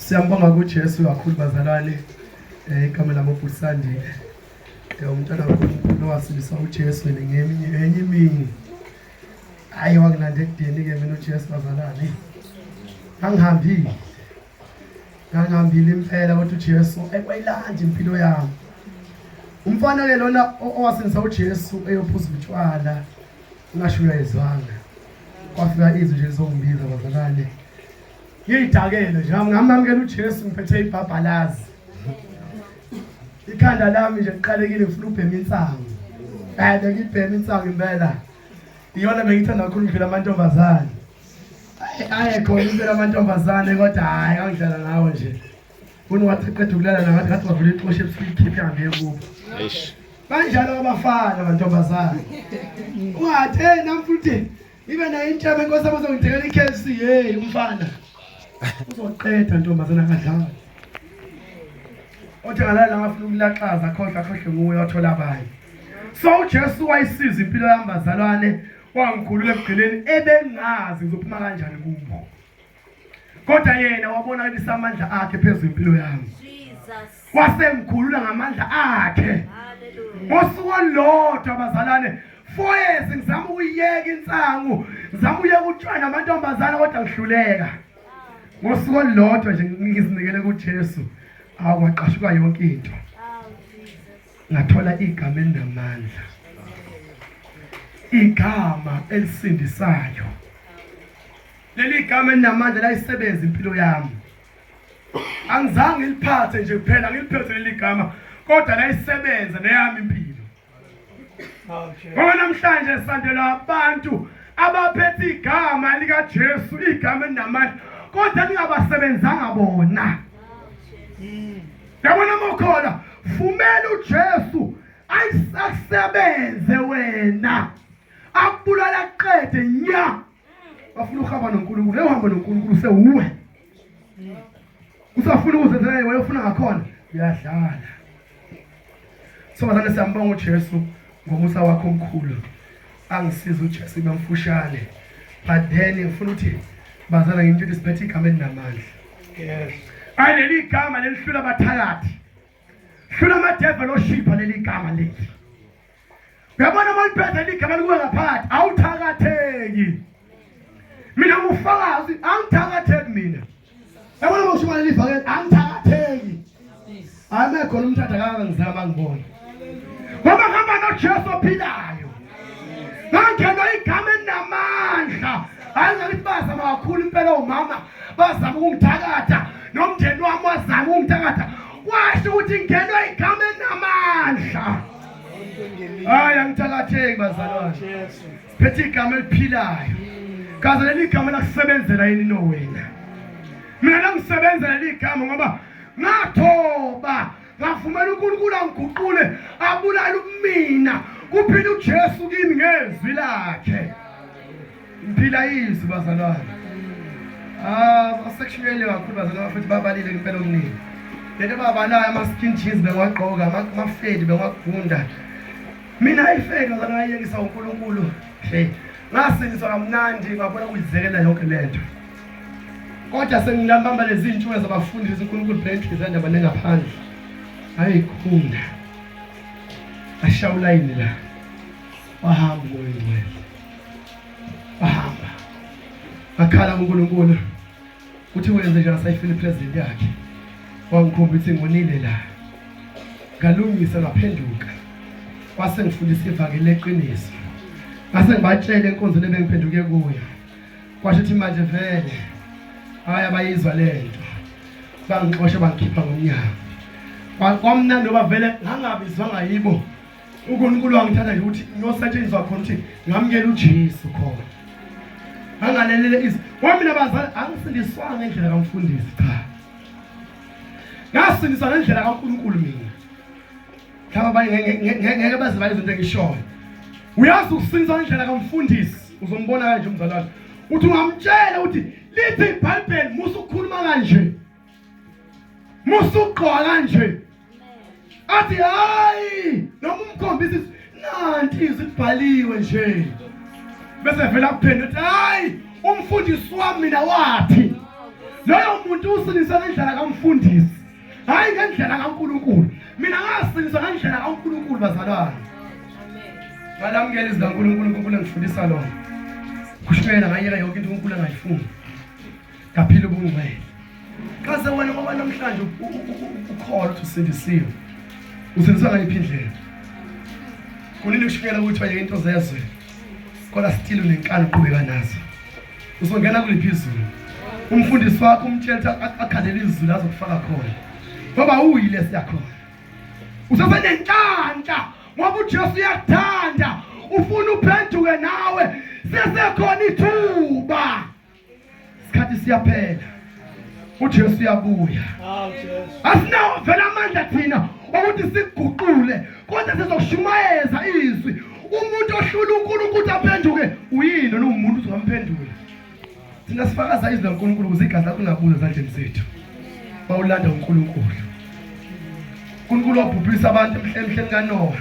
Siyambonga kuJesu kakhulu bazalwane. Igama lami uBusandile. Umntwana kaNkulunkulu owasindisa uJesu ngeminye enye imini. Hayi wangilanda ekudeni ke mina uJesu bazalwane. Ngangihambile. Ngangihambile impela kodwa uJesu ekwayilanda impilo yami. Umfana ke lona owasindisa uJesu eyophuza utshwala ngasho uyayizwanga. Kwafika izwi nje lizongibiza bazalwane. Ngiyidakele nje ngamamukela uJesu ngiphethe ibhabhalazi. Ikhanda lami nje liqalekile ngifuna ubhema insangu. Hayi bengibhema insangu impela. Iyona bengithanda kakhulu ngidlula amantombazane. Aye khona impela amantombazane kodwa hayi angidlala ngawo nje. Funa wathi qeda ukulala ngathi ngathi bavula ixoshe ebusuku ikhiphe ihambe kubo. Eish. Kanjalo abafana amantombazane. Ungathi hey nami futhi ibe nayo intshebe inkosi yami uzongithengela i-KFC hey umfana. Uzoqeda ntombazane akadlali. Othi ngalala ngafuna ukulaxaza khohlwa khohlwe nguye wathola abanye. So uJesu wayisiza impilo yami bazalwane wangikhulula ebugqileni ebengazi ngizophuma kanjani kubo. Kodwa yena wabona ukuthi amandla akhe phezulu impilo yami. Wasengikhulula ngamandla akhe. Ngosuku olulodwa bazalwane 4 years ngizama ukuyeka insangu, ngizama ukuyeka utshwala amantombazana kodwa ngihluleka. Ngosuku olulodwa nje ngizinikele kuJesu, akwaqashuka yonke into. Ngathola igama elinamandla. Igama elisindisayo. Leli gama elinamandla layisebenza impilo yami. Angizange ngiliphathe nje kuphela ngiliphethe leli gama kodwa layisebenza neyami impilo. Ngoba namhlanje sandelwa abantu abaphethe igama likaJesu, igama elinamandla kodwa lingabasebenzanga bona. Yabona mokhola, vumela uJesu ayisakusebenze wena. Akubulala kuqede nya. Bafuna ukuhamba noNkulunkulu, uhamba noNkulunkulu sewuwe. Usafuna ukuzenzela yena ufuna ngakhona, uyadlala. So bazalwane siyambonga uJesu ngomusa wakhe omkhulu. Angisiza uJesu ibe mfushane. But then ngifuna ukuthi bazalwane ngintshela siphethe igama elinamandla. Yes. Ayi leli gama lelihlula abathakathi. Hlula amadevil oshipha leli gama leli. Uyabona uma liphethe ligama likuwe ngaphakathi awuthakatheki. Mina ngufakazi angithakatheki mina. Yabona uma ushumayela ivangeli angithakatheki. Hayi mayekhona umthatha kangaka ngizama ngibona. Ngoba ngihamba noJesu ophilayo. Ngangenwa igama elinamandla. Hayi ngakithi bazama kakhulu impela omama bazama ukungithakatha nomndeni wami wazama ukungithakatha. Kwasho ukuthi ngenwe igama elinamandla. Hayi angithakatheki bazalwane. Siphethe igama eliphilayo. Kaze leli gama lakusebenzela yini no wena? Mina langisebenzela leli gama ngoba ngathoba ngavumela uNkulunkulu angiguqule abulale ubumina kuphila uJesu kimi ngezwi lakhe. Ngiphila izwi bazalwane. Ah, basekushunyayeliwe kakhulu bazalwane futhi babalile impela okuningi. Lento babalayo ama-skin jeans bengiwagqoka, amafedi bengiwagunda. Mina ifedi bazalwane ngayiyekisa uNkulunkulu. Hey, ngasindiswa kamnandi ngabona kuyizekela yonke lento. Kodwa sengilambamba lezi zintshuka zabafundisi uNkulunkulu phela inhliziyo yandaba nengaphandle. Ayikhunda. Ashaya ulayini la. Wahamba uMoya oNgcwele. Wahamba. Ngakhala kuNkulunkulu. Uthi wenze njani sayifila ipresident yakhe. Wangikhomba ukuthi ngonile la. Ngalungisa ngaphenduka. Kwase ngifundisa ivangeli leqiniso. Ngase ngibatshela enkonzweni ebengiphenduke kuyo. Kwasho ukuthi manje vele hayi abayizwa lento. Bangixosha bangikhipha ngomnyango. Kwamnandi ngoba vele ngangabizwanga yibo. uNkulunkulu wangithatha nje ukuthi ngiyosetshenziswa khona ukuthi ngamukele uJesu khona. Ngangalelele izwi. Ngoba mina bazali angisindiswanga ngendlela kamfundisi cha. Ngasindiswa ngendlela kaNkulunkulu mina. Mhlawumbe abanye ngeke baze bayizo into engishoyo. Uyazi ukusindiswa ngendlela kamfundisi uzombona kanje umzalwane. Uthi ungamtshela ukuthi lithi iBhayibheli musa ukukhuluma kanje. Musa ukugqoka kanje. Athi hayi noma umkhombisa nanti izwi libhaliwe nje. Bese vela kuphendula uthi hayi umfundisi wami mina wathi. Loyo muntu usindiswe ngendlela kamfundisi, hhayi ngendlela kaNkulunkulu. Mina ngasindiswa ngendlela kaNkulunkulu bazalwane. Ngalamukela izwi likaNkulunkulu, uNkulunkulu engifundisa lona. Kushumayela ngayeka yonke into uNkulunkulu angayifuni. Ngaphila ubungcwele. Kaze wena ngoba namhlanje ukholwa ukuthi usindisiwe. Usindiswa ngayiphi indlela? Kunini kushumayela ukuthi wayeka into zezwe. Kodwa still unenkani uqhubeka nazo. Uzongena kuliphi izulu? Umfundisi wakho umtshela ukuthi akhandele izulu azokufaka khona. Ngoba uyile siyakhona. Usesenenhlanhla ngoba uJesu uyakuthanda, ufuna uphenduke nawe, sesekhona ithuba. Isikhathi siyaphela. uJesu uyabuya. Asinawo vele amandla thina ukuthi sikuguqule, kodwa sizokushumayeza izwi. Umuntu ohlula uNkulunkulu aphenduke uyini noma umuntu uzomphendula. Thina sifakaza izwi laNkulunkulu ukuze igazi lakho lingabuza ezandleni zethu. Bawulanda uNkulunkulu. uNkulunkulu wabhubhisa abantu emhleni kaNowa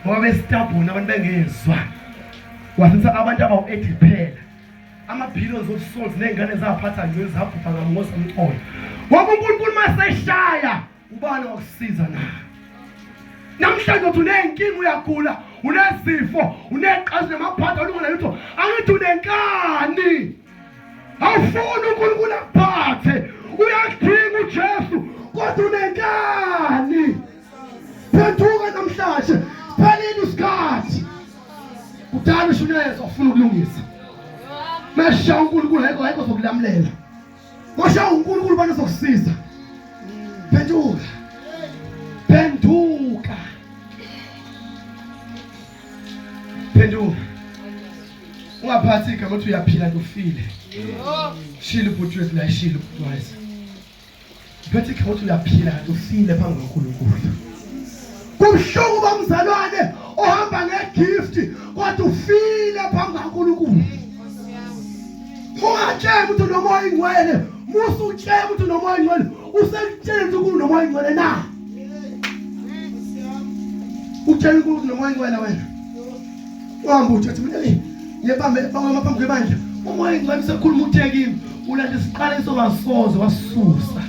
ngoba bestabhona abantu bengezwa. Wasitha abantu abawu-80 kuphela. Ama-billions of souls ney'ngane zaphatha nje zabhubha ngamosamcolo. Ngoba uNkulunkulu maseshaya ubani wakusiza na? Namhlanje uthi uney'nkinga uyagula, unezifo, uneqazi namaphatha olungana lutho. Angithi unenkani. Awufuni uNkulunkulu akuphathe. Uyakudinga uJesu kodwa unenkani. Phenduka namhlanje. Siphelile isikhathi. Kudala ushunyayezwa ufuna ukulungisa. Masha uNkulunkulu ayikho ayikho zokulamulela. Masha uNkulunkulu bani ozokusiza. Phenduka. Phenduka. Phenduka. Ungaphathi igama uthi uyaphila nje ufile. Shilo ubhuti wethu la shilo ubhuti wethu. Uphethe igama uthi uyaphila kanti ufile phambi kukaNkulunkulu. Kubuhlungu bomzalwane ohamba ngegift kodwa ufile phambi kukaNkulunkulu. Ungatsheli ukuthi unomoya ingcwele, musa utshela ukuthi unomoya ingcwele, usekutshela ukuthi unomoya ingcwele na? Utshela uNkulunkulu unomoya ingcwele wena. Uhamba uthi athi mina ngiyebambe bawama phambi kwebandla. Umoya ingcwele usekhuluma uthe kimi, ulanda isiqalekiso ongasoze wasusa.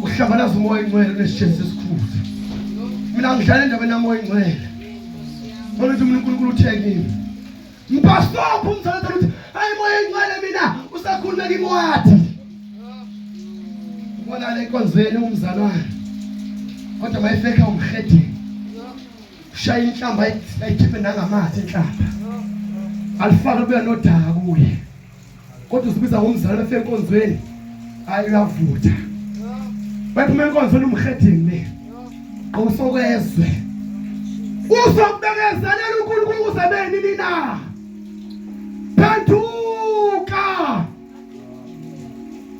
Uhlambalaza umoya ingcwele unesijezi esikhulu. Mina ngidlala endabeni yamoya ingcwele. Ngoba uthi mina uNkulunkulu uthe kimi. Mbhasopha umzalwane uthi hayi moya ingcwele mina usakhuluma kimi wathi. Ubona le nkonzweni umzalwane. Kodwa mayifeka umhedeni. Ushaya inhlamba ayikhiphe nangamathe inhlamba. Alifake lubuya nodaka kuye. Kodwa uzibiza ngomzalwane efika enkonzweni. Hayi uyavutha. Baphuma enkonzweni umhedeni le. Qosokwezwe. Uzokubekezelela uNkulunkulu kuze beni nini na? Phenduka.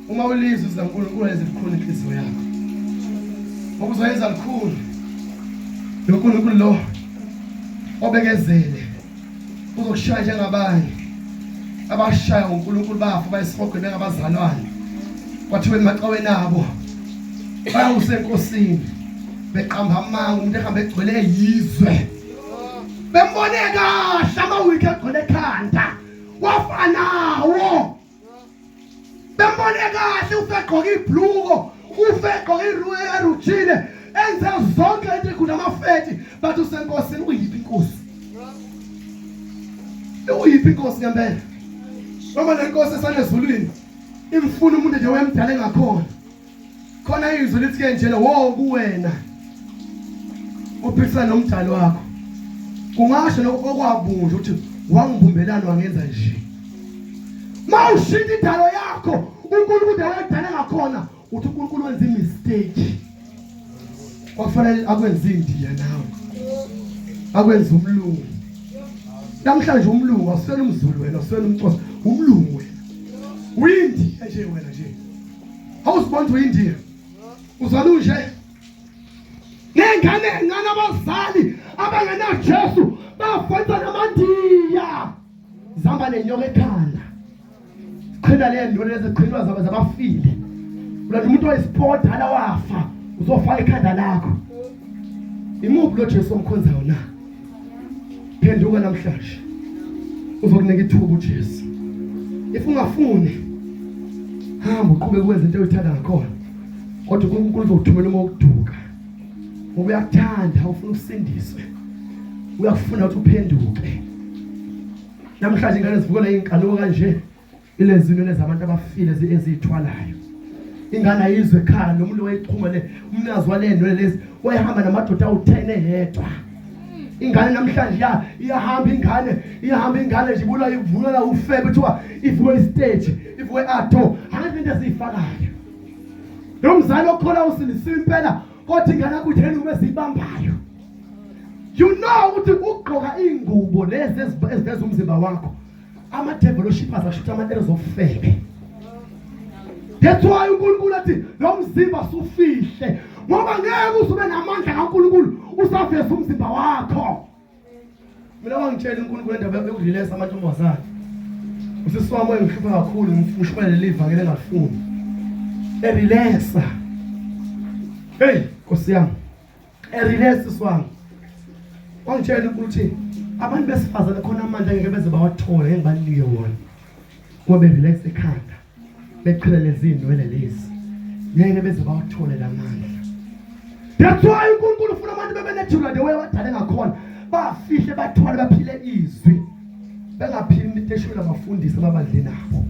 Uma ulizwe izwi likaNkulunkulu ezibukhulu inhliziyo yakho. Ngoba uzoyenza lukhulu. Lo Nkulunkulu lo obekezele uzokushaya njengabanye abashaya uNkulunkulu bafa bayisihogweni bengabazalwane. Kwathiwa emacaweni abo bayawusenkosini beqamba amanga umuntu ehambe egcwele yizwe. Bembone kahle amawiki egcwele ekhanda. Wafa nawo. Bembone kahle ufegqoka ibhluko, ufegqoka erujile, enze zonke into ekhulu amafeti bathi usenkosini uyiphi inkosi? Uyiphi inkosi ngempela? Noma le nkosi esanezulwini imfuna umuntu nje wemdala engakhona. Khona izwi lithi ke njena wo kuwena ophikisana nomdali wakho. Kungasho lokho okwabunjwa ukuthi wangibumbelani wangenza nje. Mawushintsha indalo yakho uNkulunkulu awayidale ngakhona uthi uNkulunkulu wenza imistake. Kwakufanele akwenze indiya nawe. Akwenze umlungu. Namhlanje umlungu awusena umZulu wena awusena umXhosa umlungu wena. Uyindiya nje wena nje. Awuzibona ukuthi uyindiya. Uzala unje. Nengane encane abazali abangenaJesu bafonsa namandiya. Zihamba nenyoka ekhanda. Qhina le ndwele leziqhinwa zaba zabafile. Ulanda umuntu oyisipota la wafa uzofaka ikhanda lakho. Imuphi lo Jesu omkhonzayo na? Phenduka namhlanje. Uzokunika ithuba uJesu. If ungafuni. Hamba uqhubeke ukwenza into oyithanda ngakhona. Kodwa uNkulunkulu uzokuthumela uma ukuduka. Ngoba uyakuthanda, ufuna usindiswe. Uyakufuna ukuthi uphenduke. Namhlanje ingane zivukela inkanuko kanje. Ilezi zinwele zabantu abafile eziyithwalayo. Ingane ayizwe ekhaya nomuntu wayixhuma le umnazi wale nwele lezi wayehamba namadoda awu-10 eyedwa. Ingane namhlanje ya iyahamba ingane iyahamba ingane nje ibula ivunula ufebe kuthiwa ivuke istage ivuke ato angazi into eziyifakayo. Lo mzali okhola usindisiwe impela kodwa ingane yakho utheni kube ziyibambayo. You know ukuthi ukugqoka ingubo lezi eziveza umzimba wakho ama-devil worshippers ashutha ama-arrows ofebe that's why uNkulunkulu athi lo mzimba sufihle ngoba ngeke usube namandla kaNkulunkulu usaveza umzimba wakho mina wangitshela uNkulunkulu indaba yokurelease amantombazane usisi wami wayengihlupha kakhulu ngishumayele leli vangeli engalifuni ereleasa hey nkosi yami Erelax sisi wami. Wangitshela ukuthi abantu besifazane khona amandla ngeke beze bawathole ngeke banike wona. Ngoba berelax ekhanda. Beqhela lezi inwele lezi. Ngeke beze bawathole lamandla. That's why uNkulunkulu ufuna abantu bebe natural the way abadale ngakhona. Bafihle bathwale baphile izwi. Bengaphili into eshiwo nabafundisi amabandleni abo.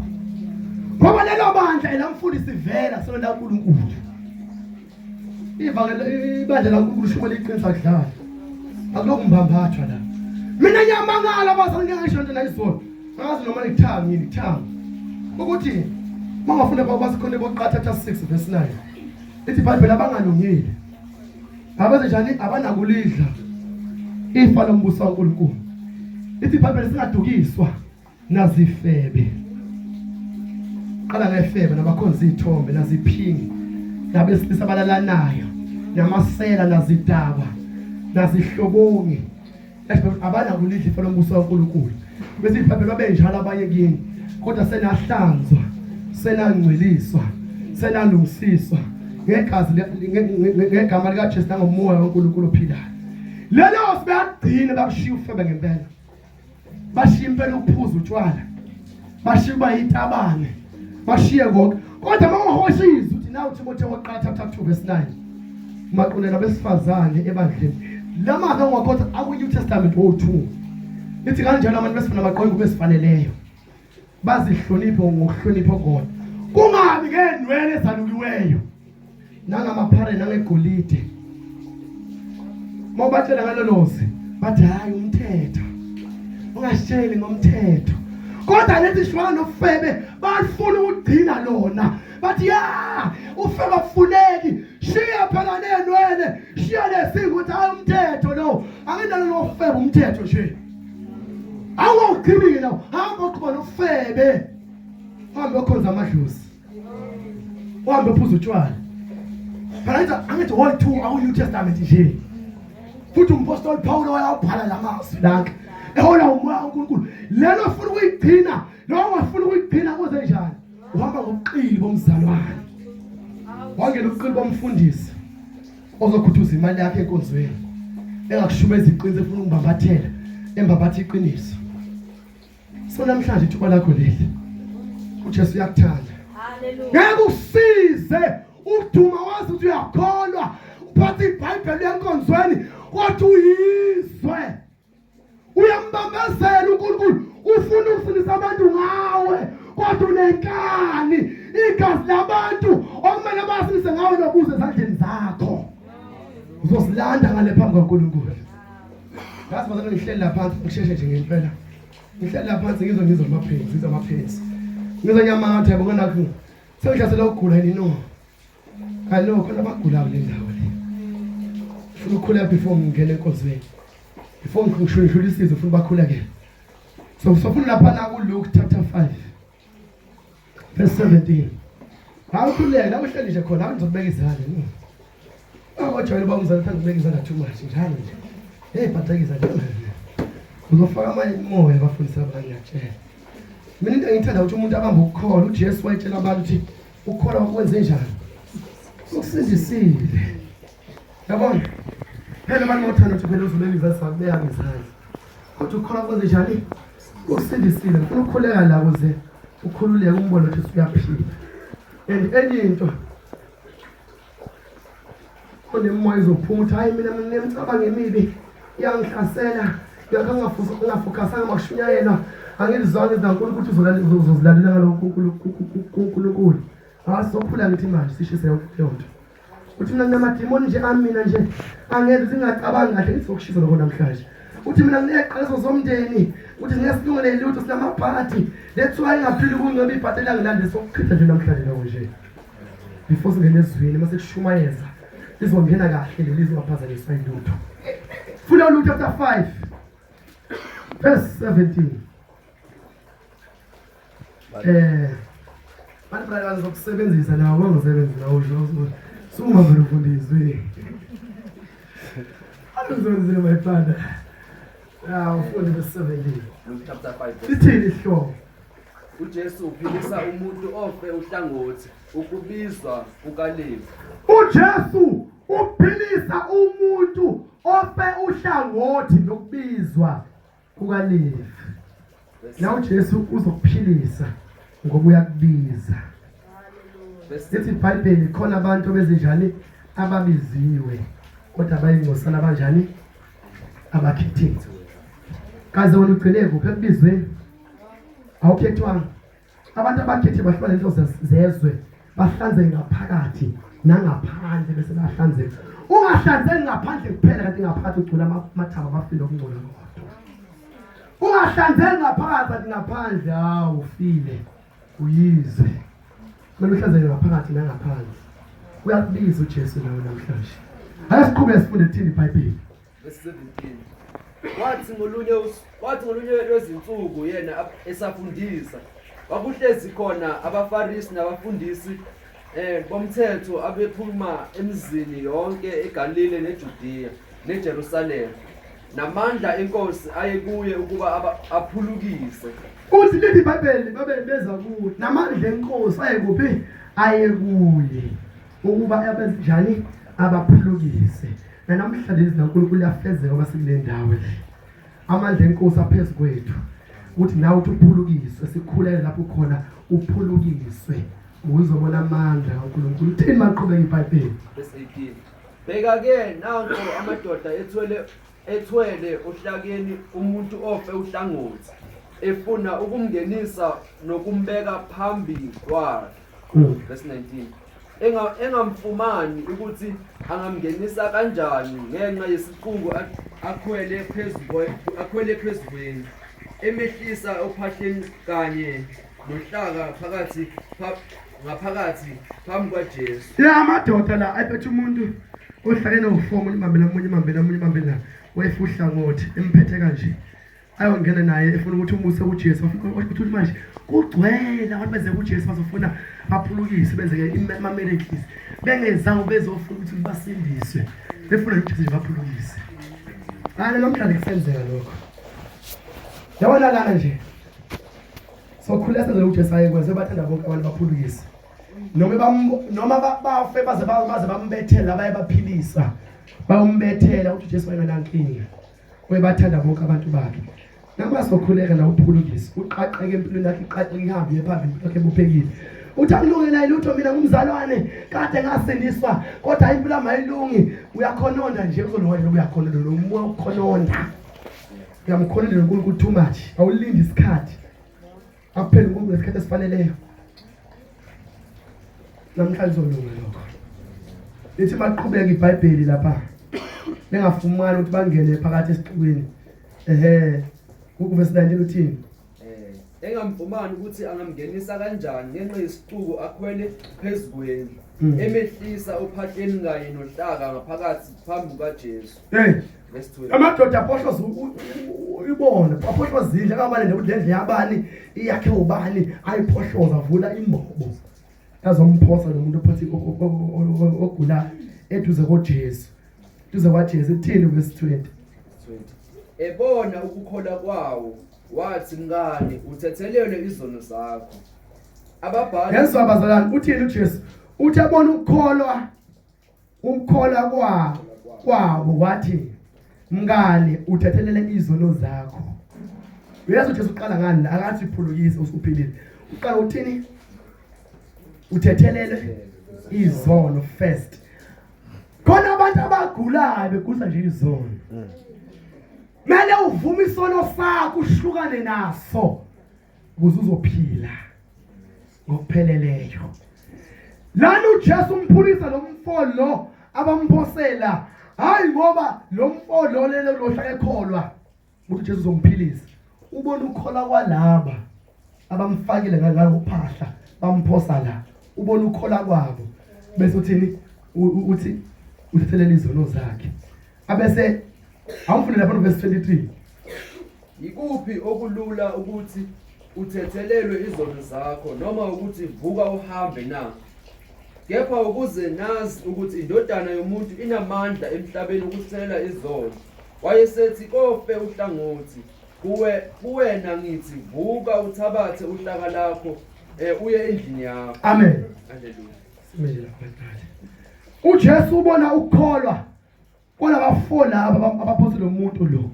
Ngoba lelo bandla elamfundisi vela sona uNkulunkulu. Ivangeli ibandla laNkulunkulu shumela iqiniso akudlali. Akulokumbambathwa la. Mina ngiyamangala abazali ngisho nje nayizolo. Angazi noma ngithanga yini ngithanga. Ukuthi mangafunda basikhona bokuqala chapter 6 verse 9. Ithi iBhayibheli abangalungile. Abaze njani abanakulidla ifa lombuso kaNkulunkulu. Ithi iBhayibheli singadukiswa nazifebe qala ngefebe nabakhonza izithombe naziphingi nabesilisa abalalanayo namasela nazidaba nazihlobongi abanakulidla ifa lombuso kaNkulunkulu bese iBhayibheli babenjalo abanye kini kodwa senahlanzwa senangcweliswa senalungisiswa ngegazi ngegama likaJesu nangomoya kaNkulunkulu ophilayo lelo sibeyagcina bakushiya ufebe ngempela bashiya impela ukuphuza utshwala bashiya uba yitabane bashiye konke kodwa uma ungahoshiza uthi nawu Timotheo wokuqala chapter 2 verse 9 maqondana besifazane ebandleni la mazwi angiwakhotha aku-New Testament wo-2 lithi kanjalo abantu besifana bagqoke ingubo ezifaneleyo bazihloniphe ngokuhlonipha kona kungabi ngenwele ezalukiweyo nangamaphare nangegolide mawubatshela ngalolozi bathi hayi umthetho ungasitsheli ngomthetho kodwa lezi shwana nofebe bafuna ukugcina lona bathi ya ufebe afuneki shiya phela nenwele shiya lesingo ukuthi hayi umthetho lo anginalo lofebe umthetho nje awugcini ke lawo hamba uqhuba nofebe uhambe okhonza amadlozi uhambe uphuza utshwala phela ngithi angithi one two aku New Testament nje futhi umpostoli Paul wayawubhala lamazwi lanke ehola umoya kaNkulunkulu lelo ufuna ukuyigcina lo ongafuna ukuyigcina kuze njani uhamba ngobuqili bomzalwane wangena ubuqili bomfundisi ozokhuthuza imali yakhe enkonzweni engakushumeza iqiniso efuna ukubambathela embambatha iqiniso so namhlanje ithuba lakho leli uJesu uyakuthanda ngeke usize ukuduma wazi ukuthi uyakholwa uphatha iBhayibheli enkonzweni kodwa uyizwe uyambambezela uNkulunkulu ufuna ukusindisa abantu ngawe kodwa unenkani igazi labantu okumele basindise ngawe lobuze ezandleni zakho uzosilanda ngale phambi kaNkulunkulu ngazi bazalwane ngihleli la phansi ngisheshe nje ngempela ngihleli la phansi ngizwe ngizwe amaphezi ngizwe amaphezi ngizwe nyamatha yabo nganakho sengihlasela ukugula yini no I know khona abagulayo le ndawo le ufuna ukukhuleka before ngingena enkonzweni before ngishudlula isizwe ufuna bakhuleke so sofuna lapha la ku Luke chapter 5 verse 17 awukhuleke la uhleli nje khona ngizokubeka izandla no awajwayele uba umzali uthanda ukubeka izandla too much njalo nje hey bhadeka izandla uzofaka amanye imoya abafundisi abanye ngiyakutshela mina into engithanda ukuthi umuntu abambe ukukholwa uJesu wayetshela abantu ukuthi ukukholwa kwenze njani ukusindisile yabona phela abantu ngothanda ukuthi phela uzobeka izandla sakubeka ngezandla kodwa ukukholwa kwenze njani ukusindisile ngifuna ukukhuleka la kuze ukhululeke umbone ukuthi uyaphila And enye into onemoya izophuma uthi hayi mina nginemicabango emibi iyangihlasela ngakho ngingafokhasanga makushunyayelwa angilizwanga izwi laNkulunkulu ukuthi uzozilalela ngalokho kuNkulunkulu. Hayi sokhula ngithi manje sishise yonke leyo nto. Uthi mina nginamadimoni nje amina nje angeke singacabangi kahle ngithi sokushisa lokho namhlanje. Uthi mina ngineqaleso zomndeni uthi ngeke silungele lutho sinamabhadi that's why ngaphila ukungceba ibhadi elangilande sokuchitha nje namhlanje lokho nje. Before singene ezweni mase kushumayeza lizongena kahle leli lingaphazanyiswa yilutho. Funda uLuke chapter 5 verse 17. Eh bantu brother bazokusebenzisa nawo bangisebenzi nawo nje suma vele ufunda izwi. Angizenzile my brother. Ya ufunde verse 17. Luke chapter 5 verse Sithini isihloko? uJesu uphilisa umuntu ofe uhlangothi ukubizwa kukaLevi. UJesu uphilisa umuntu ofe uhlangothi nokubizwa kukaLevi. La uJesu uzokuphilisa ngoba uyakubiza. Lithi iBhayibheli khona abantu bezinjani ababiziwe kodwa bayingcosana abanjani abakhethiwe. Kaze wena ugcine kuphi ekubizweni? Awukhethwanga. Abantu abakhethiwe bahlukane into zezwe bahlanzeke ngaphakathi nangaphandle bese bayahlanzeka. Ungahlanzeki ngaphandle kuphela kanti ngaphakathi ugcwele amathaba abafile okungcola kodwa. Ungahlanzeki ngaphakathi kanti ngaphandle hawu ufile uyizwe. Kumele uhlanzeke ngaphakathi nangaphandle. Uyakubiza uJesu nawe namhlanje. Ake siqhubeke sifunde thini iBhayibheli. Verse 17. Wathi ngolunye wathi ngolunye lwezinsuku yena esafundisa kwakuhlezi khona abaFarisi nabafundisi bomthetho abephuma emizini yonke eGalile neJudiya neJerusalema namandla enkosi ayekuye ukuba aphulukise. Uthi lithi iBhayibheli babe beza kuye namandla enkosi ayekuphi ayekuye ukuba abenze njani abaphulukise. Nanamhla lezi kaNkulunkulu liyafezeka uma sikule ndawo le. Amandla enkosi aphezu kwethu ukuthi nawe uthi uphulukiswe sikhulele lapho khona uphulukiswe uzobona amandla kaNkulunkulu. Uthini maqhubeka iBhayibheli? Verse 18. Bheka-ke nanko amadoda ethwele ohlakeni umuntu ofe uhlangothi efuna ukumngenisa nokumbeka phambi kwakhe. Verse 19. Engamfumani ukuthi angamngenisa kanjani ngenxa yesiquku akhwele phezu kwendlu emehlisa ophahleni kanye nohlaka phakathi ngaphakathi phambi kwaJesu. La madoda la ayiphethe umuntu ohlakene ufomu imambela omunye imambela omunye imambela wayefa uhlangothi emphethe kanje ayongena naye efuna ukuthi umuse kuJesu uthi manje kugcwele abantu beze kuJesu bazofuna baphulukise benzeke ama-miracles bengezange bezofuna ukuthi basindiswe befuna uJesu nje baphulukise. Hayi namhlanje kusenzeka lokho. Yabona lana nje sokhula senzele uJesu ayekwenze bathanda bonke abantu baphulukise noma bafe baze baze bambethela baye baphilisa bayombethela ukuthi uJesu wayengenankinga uyebathanda bonke abantu bakhe. Noma sokhuleka la uphulukise uqaqeke empilweni yakhe iqaqeke ihambe iye phambili impilo yakhe ebuphekile. Uthi angilungela lutho mina ngumzalwane kade ngasindiswa kodwa impilo yami ayilungi. Uyakhononda nje uzolunga nje uyakhononda lo moya ukukhononda. Uyamkhonondela uNkulunkulu too much awulindi isikhathi akuphela uNkulunkulu ngesikhathi esifaneleyo. Namhlanje izolunga lokho. Lithi maqhubeka iBhayibheli lapha bengafumani ukuthi bangene phakathi esixukwini. Ehhe kuvesi 19 uthini? Engamfumani ukuthi angamngenisa kanjani ngenxa yesixuku akhwele phezu kwendlu emehlisa ophahleni kanye nohlaka ngaphakathi phambi kukaJesu. Hey. Verse 20. Amadoda aphohloza ibona aphohloza indlu akabani nje ukuthi le ndlu yabani iyakhe ubani ayiphohloza avula imbobo azomphosa lo muntu ophathe ogulayo eduze koJesu duze kwaJesu. Ithini verse 20? 20. Ebona ukukholwa kwawo wathi mngani uthethelelwe izono zakho. Ababhali Yezwa abazalwane uthini uJesu? Uthi abona ukukholwa kwabo wathi mngani uthethelele izono zakho. Uyazi uJesu uqala ngani la? Akathi phulukise usuphilile. Uqala uthini? Uthethelele izono first. Khona abantu abagulayo begulisa nje izono. Mele uvume isono sakho uhlukane naso ukuze uzophila ngokupheleleyo. Lana uJesu umphulisa lo mfo lo abamphosela hayi ngoba lo mfo lo lelo lohlala ekholwa ukuthi uJesu uzomphilisa. Ubona ukukholwa kwalaba abamfakile ngalokuphahla bamphosa la. Ubona ukukholwa kwabo bese uthini uthi uthethelela izono zakhe. Abese awufune lapha verse 23. Yikuphi okulula ukuthi uthethelelwe izono zakho noma ukuthi vuka uhambe na? Kepha ukuze nazi ukuthi iNdodana yomuntu inamandla emhlabeni ukuthelela izono, wayesethi kofe uhlangothi, kuwe kuwena ngithi vuka uthabathe uhlaka lakho uye endlini yakho. Amen. Haleluya. Simele lapha kuqala. UJesu ubona ukukholwa kwalabafo laba abaphosele umuntu lo.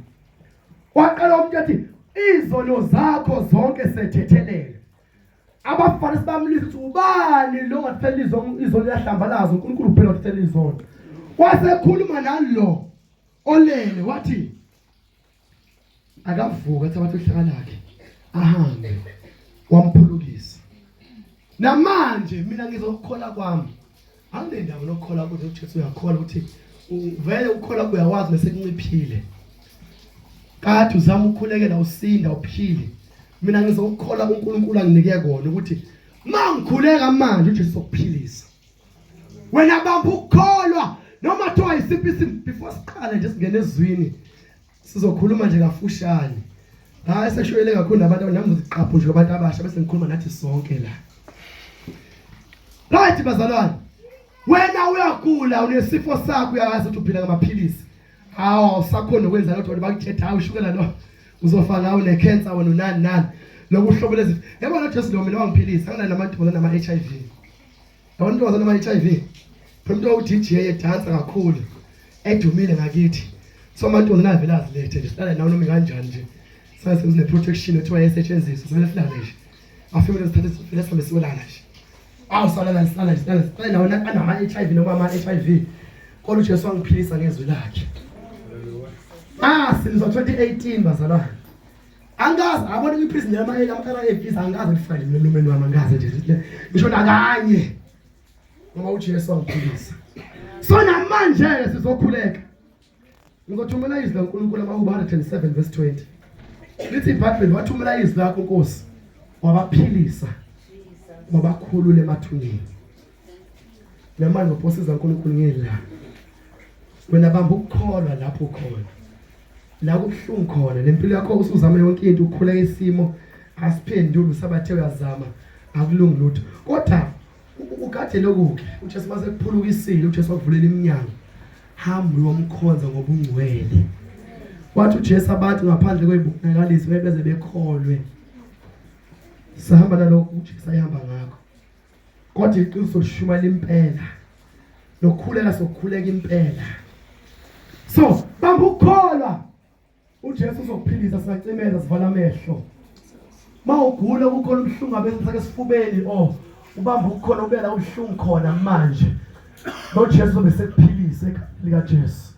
Waqala umuntu athi izono zakho zonke sethethelele. Abafarisi bamlisa ukuthi ubani lo ongathela izono izono liyahlambalaza uNkulunkulu kuphela othela izono. Wasekhuluma nalo olele wathi akavuka athathe uhlaka lakhe ahambe wamphulukisa. Namanje mina ngizokukhola kwami anginendawo nokukhola ukuthi uJesu uyakhola ukuthi vele ukukhola uyawazi bese kunciphile. Kade uzama ukukhulekela usinda uphile. Mina ngizokukhola uNkulunkulu anginike kona ukuthi mangikhuleka manje uJesu uzokuphilisa. Wena bamba ukukholwa noma kuthiwa isiphi isimo before siqale nje singene ezwini sizokhuluma nje kafushane. Hayi seshoyele kakhulu nabantu nami ngiziqaphu nje abantu abasha bese ngikhuluma nathi sonke la. Right bazalwane. Wena uyagula unesifo sakho uyazi ukuthi uphila ngamaphilisi. Hawu awusakhona ukwenza lutho abantu bakuthetha hawu ushukela lo uzofa ngawo ne-cancer wena unani nani loku uhlobo lezifo. Yabona Jesu lo mina wangiphilisa anginayo namantombazane nama-HIV. Yabona intombazane nama-HIV. Phela umuntu owu-DJ edansa kakhulu edumile ngakithi. So amantombazane avele azilethe nje sihlale nawo noma kanjani nje. Saze sine protection ethiwa iyasetshenziswa sivele silale nje. Afike sithathe sivele sihambe siyolala nje. Awu salala silala nje silala silala nawo anama-HIV noma ama-HIV. Kodwa uJesu wangiphilisa ngezwi lakhe. Ah, sinizwa 2018 bazalwane. Angazi abona kwi-prison yama ama-ARVs angazi ngifake mina emlomeni wami angazi nje ngisho nakanye. Ngoba uJesu wangiphilisa. So namanje ke sizokhuleka. Ngizothumela izwi laNkulunkulu amaHubo 107 verse 20. Lithi iBhayibheli wathumela izwi lakho Nkosi wabaphilisa wabakhulula emathuneni. Namanje uphosiza uNkulunkulu ngela. Wena bamba ukukholwa lapho ukhona. La kubuhlungu khona lempilo yakho usuzama yonke into ukhuleka isimo asiphenduli usabathe uyazama akulungi lutho. Kodwa ugade lokhu uJesu mase kuphulukisile uJesu wakuvulela iminyango. Hamba uyomkhonza ngobungcwele. Wathi uJesu abantu ngaphandle kwezibonakaliso beze bekholwe. Sahamba nalokhu uJesu ayihamba ngakho. Kodwa iqiniso lishumayela impela. Nokukhuleka sokukhuleka impela. So bamba ukukholwa. uJesu uzokuphilisa singacimeza sivala amehlo. Mawugula kukhona ubuhlungu abesifake esifubeni oh ubamba ukukhona ubela ubuhlungu khona manje. NoJesu uzobe sekuphilise egameni likaJesu.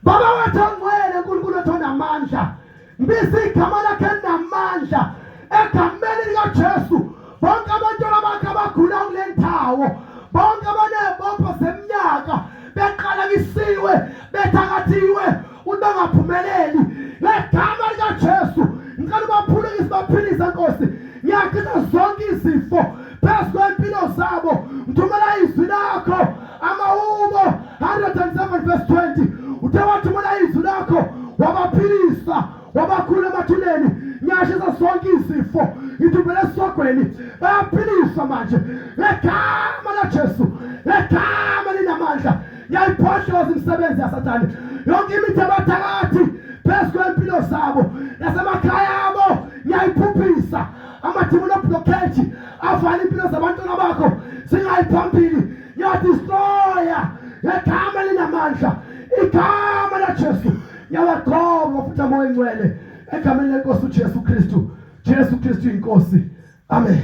Baba wethu ongcwele uNkulunkulu wethu onamandla. Ngibiza igama lakhe elinamandla egameni likaJesu. Bonke abantwana bakhe abagula kule ndawo, bonke abanezibopho zeminyaka beqalekisiwe, bethakathiwe ukuthi bangaphumeleli. Ngegama likaJesu ngicela ubaphulukise baphilise Nkosi. Ngiyachitha zonke izifo phezu kwempilo zabo. Ngithumela izwi lakho amahubo 107 verse 20 uthe wathumela izwi lakho wabaphilisa wabakhula emathuneni ngiyashisa zonke izifo ngithumbele esogweni bayaphiliswa manje ngegama laJesu ngegama linamandla ngiyayiphohloza imisebenzi yaSathane yonke imithi yabathakathi phezu kwempilo zabo nasemakhaya abo ngiyayiphuphisa amadimoni oblockage avala impilo zabantwana bakho zingayi phambili ngiyadestroya ngegama linamandla igama laJesu ngiyawagqoka futhi amoya ingcwele egameni lenkosi uJesu Kristu Jesu Kristu inkosi amen.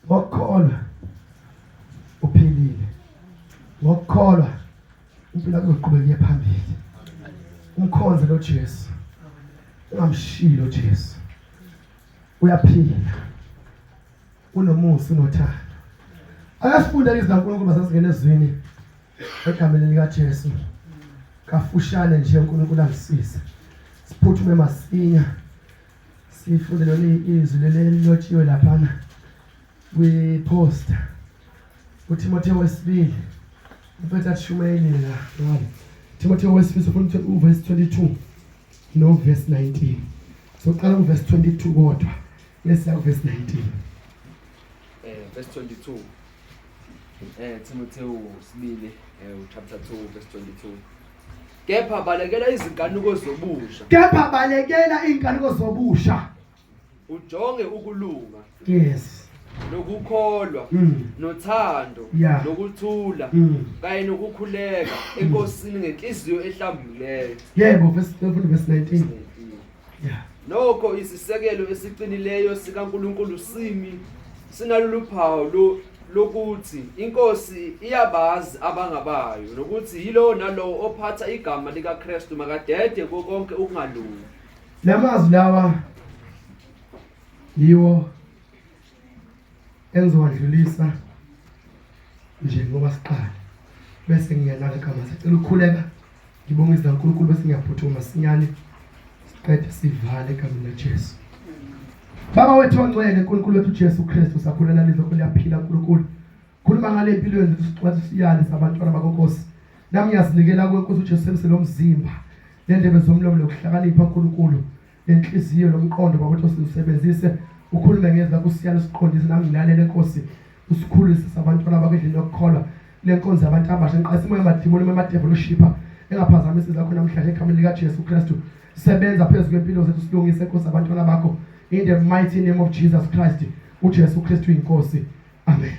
Ngokukholwa uphilile. Ngokukholwa impilo yakho izoqhubeka iye phambili. Umkhonze lo Jesu. Ungamshiyi lo Jesu. Uyaphila. Unomusa unothando. Ake sifunde izwi laNkulunkulu masasingena ezwini egameni likaJesu. Kafushane nje uNkulunkulu angisize. Siphuthume masinya. Sifunde leli izwi leli elilotshiwe laphana kwi-poster. UTimotheo wesibili mfethu athi shumayelile la ngale. Timotheo wesibili sifuna uverse 22 no verse 19. Soqala kuverse 22 kodwa bese ya kuverse 19. Verse 22. Timotheo sibili chapter 2 verse 22. Kepha balekela izinkanuko zobusha. Kepha balekela inkanuko zobusha. Ujonge ukulunga. Yes. Nokukholwa, nothando, nokuthula, kanye nokukhuleka eNkosini ngenhliziyo ehlambuleyo. Yebo, verse verse 19. Yeah. Nokho isisekelo esiqinileyo sikaNkulunkulu simi sinalolu phawu lokuthi inkosi iyabazi abangabayo nokuthi yilowo nalowo ophatha igama likaKristu makadede konke ukungalungi. Lamazwi lawa yiwo engizowadlulisa nje ngoba siqala bese ngiyanaka igama. Sicela ukukhuleka ngibonga izwi laNkulunkulu bese ngiyaphuthuma masinyane siqede sivale egameni laJesu. Baba wethu ongcwele, uNkulunkulu wethu Jesu Kristu, sakhulela lizwi lakho liyaphila uNkulunkulu. Khuluma ngale mpilo yethu sicwathi siyale sabantwana bakho Nkosi. Nami ngiyazinikela kuwe Nkosi uJesu sebenzise lo mzimba nendebe zomlomo lokuhlakanipha uNkulunkulu nenhliziyo nomqondo baba wethu usebenzise ukhulume ngezwi lakho usiyale usiqondise nami ngilalele Nkosi usikhulise sabantwana bakho endlini yokukholwa lenkonzo yabantu abasha ngiqasa imoya amadimoni imoya amadevil oshipha engaphazamisi zakho namhlanje egameni likaJesu Kristu. Sebenza phezu kwempilo zethu silungise Nkosi abantwana bakho in the mighty name of Jesus Christ. uJesu Kristu inkosi. Amen.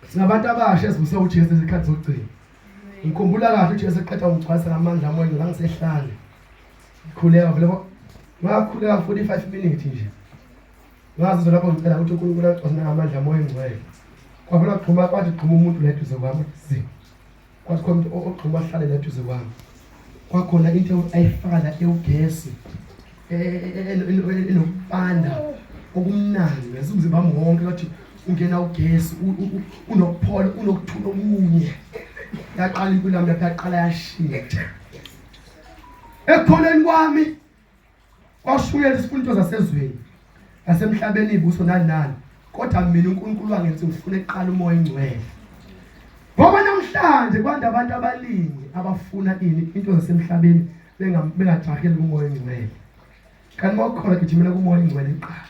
Singabantu abasha esivuse uJesu ezikhathi zokugcina. Ngikhumbula kahle uJesu eqeda ukugcwalisa ngamandla amoya la ngisehlane. Ngikhuleka vele ngakhuleka 45 minutes nje. Ngazizwa lapho ngicela ukuthi uNkulunkulu angigcwalise ngamandla amoya engcwele. Kwavela kugxuma kwathi gxuma umuntu la eduze kwami zi. Kwathi khona umuntu ogxuma ahlale la eduze kwami. Kwakhona into ayifaka la ewugesi enokubanda okumnandi yazi umzimba wami wonke wathi ungena ugesi unokuphola unokuthula okunye. Yaqala impilo yami lapho yaqala yashintsha. Ekukholeni kwami kwashunyelwa isifundo zasezweni nasemhlabeni ibuso nani nani, kodwa mina uNkulunkulu wangenza ngifune kuqala umoya ingcwele. Ngoba namhlanje kwanda abantu abaningi abafuna ini into zasemhlabeni bengajaheli kumoya ingcwele. Kanti mawukhona gijimela kumoya ingcwele kuqala.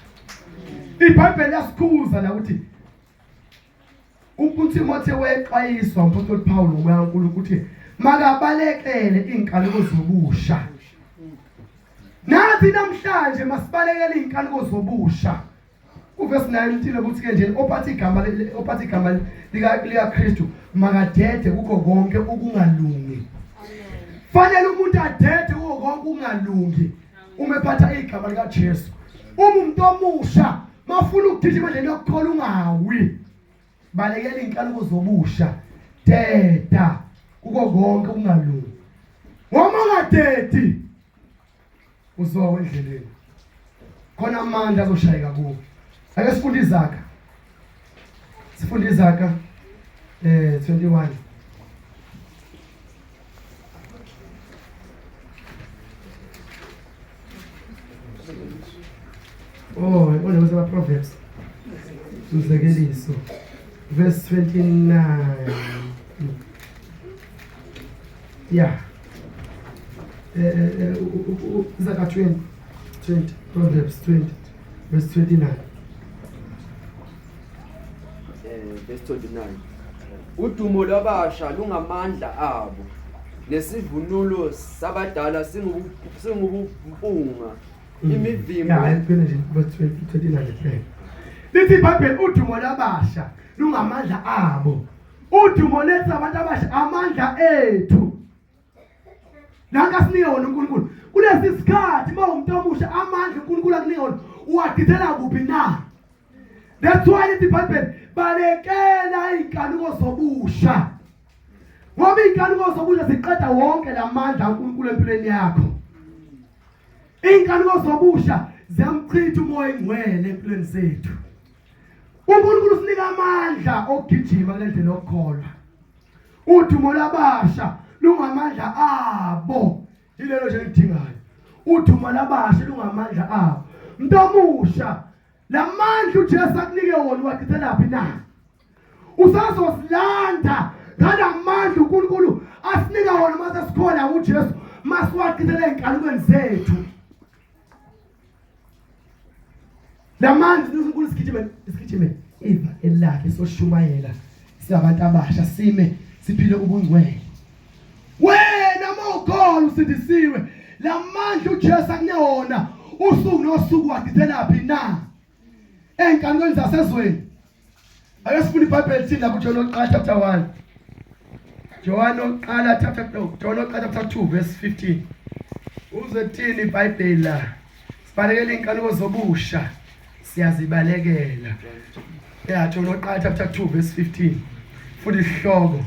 IBhayibheli lasikhuza la ukuthi uTimotheo wexwayiswa umpostoli Paul ngomoya kaNkulunkulu ukuthi makabalekele inkanuko zobusha. Nathi namhlanje masibalekele inkanuko zobusha. Uverse 19 ukuthi ke nje ophatha igama ophatha igama lika Kristu makadede kukho konke ukungalungi. Fanele umuntu adede kukho konke ukungalungi uma ephatha igama lika Jesu. Uma umuntu omusha mafuna ukugijima endleleni yokukholwa ungawi. Balekela inkanuko zobusha. Deda kuko konke ukungalungi. Ngoba ungadedi uzowa endleleni. Khona amandla azoshayeka kuwe. Ake sifunde iZaga. Sifunde iZaga 21. Oh, ibona kwesaba Proverbs. Umzekeliso verse 29. Yeah. Izaga 20 20 Proverbs 20 verse 29. Verse 29. Udumo lwabasha lungamandla abo nesivunulo sabadala singubumpunga imivimbo. Yeah, ayiphelele nje verse 29 kuphela. Lithi iBhayibheli udumo lwabasha lungamandla abo. Udumo lethu abantu abasha amandla ethu. Nanka sinike wona uNkulunkulu. Kulesi sikhathi uma umuntu omusha amandla uNkulunkulu akunika wona uwadithela kuphi na? That's why lithi iBhayibheli balekela izinkanuko zobusha. Ngoba izinkanuko zobusha ziqeda wonke lamandla kaNkulunkulu empilweni yakho. Izinkanuko zobusha ziyamchitha umoya engcwele empilweni zethu. uNkulunkulu usinika amandla okugijima kule ndlela yokukholwa. Udumo labasha lungamandla abo. Yilelo nje elidingayo. Udumo labasha lungamandla abo. Mntomusha lamandla uJesu akunike wona uwachithelaphi na? Usazosilanda ngalamandla uNkulunkulu asinika wona mase sikhola uJesu masiwachithele ezinkalukweni zethu. Lamandla uNkulunkulu sigijime sigijime iva elakhe soshumayela singabantu abasha sime siphile ubungcwele. Wena mawukholwa usindisiwe lamandla uJesu akunewona usuku nosuku wachithelaphi na? Ey'nkanukweni zasezweni. Ake sifune iBhayibheli thini lapho uJohn oqala chapter 1. John oqala chapter no, John oqala chapter 2 verse 15. Uzothini iBhayibheli la? Sibalekela iy'nkanuko zobusha. Siyazibalekela. Yeah, John oqala chapter 2 verse 15. Funda isihloko.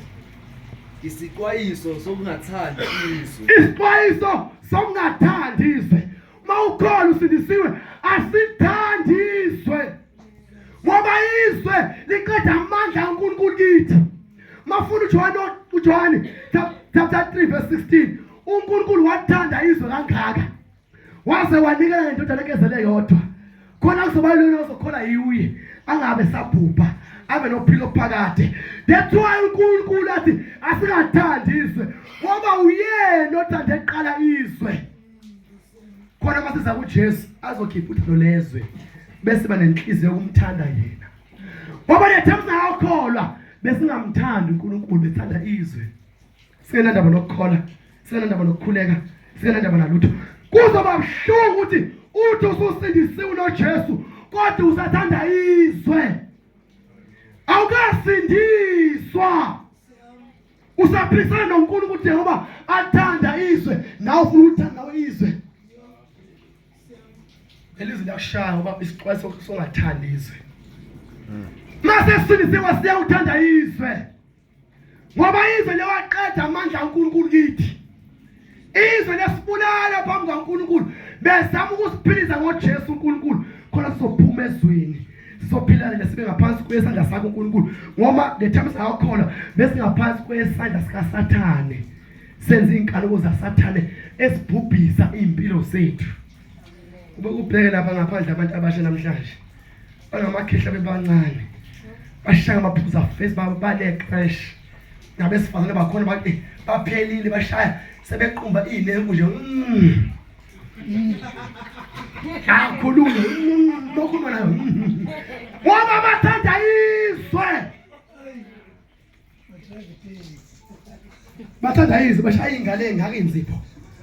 Isixwayiso sokungathandi izwe. Isixwayiso sokungathandi izwe. Mawukholwa usindisiwe asithandi izwe. Ngoba izwe liqeda amandla kaNkulunkulu kithi. Mafuna uJohane uJohane chapter 3 verse 16 uNkulunkulu wathanda izwe kangaka waze wanikela ngendodana ekezele yodwa khona kuzoba lona ozokholwa yiwuye angabe sabhubha abe nophilo phakade. That's why uNkulunkulu athi asingathandi izwe ngoba uyena othande eqala izwe. Khona masiza kuJesu azokhipha uthando lezwe bese ba nenhliziyo yokumthanda yena. Ngoba lethemba singakholwa besingamthandi uNkulunkulu bethanda izwe. Singenandaba nokukholwa, singenandaba nokukhuleka, singenandaba nalutho. Kuzoba buhlungu ukuthi uthi ususindisiwe noJesu kodwa usathanda izwe. Awukasindiswa. Usaphikisana noNkulunkulu ukuthi ngoba athanda izwe nawe ufuna ukuthanda nawe izwe. Lelizwe liyakushaya ngoba isixwayiso songathandi izwe. Mase sindisiwe siyawuthanda izwe. Ngoba izwe liyawaqeda amandla kaNkulunkulu kithi. Izwe lesibulala phambi kaNkulunkulu bezama ukusiphilisa ngoJesu uNkulunkulu khona sizophuma ezweni. Sizophila nje sibe ngaphansi kwesandla sakho uNkulunkulu ngoba le time singakholwa besingaphansi kwesandla sikaSathane. Senza izinkanuko zaSathane esibhubhisa impilo zethu. Ube kubheke lapha ngaphandle abantu abasha namhlanje. Bangamakhehla bebancane. Bashaya amaphuza face bale crash. Nabesifazane bakhona baphelile bashaya sebequmba izinembu nje. Akhulume lokhuluma nayo. Ngoba bathanda izwe. Bathanda izwe bashaya ingane engaka inzipho.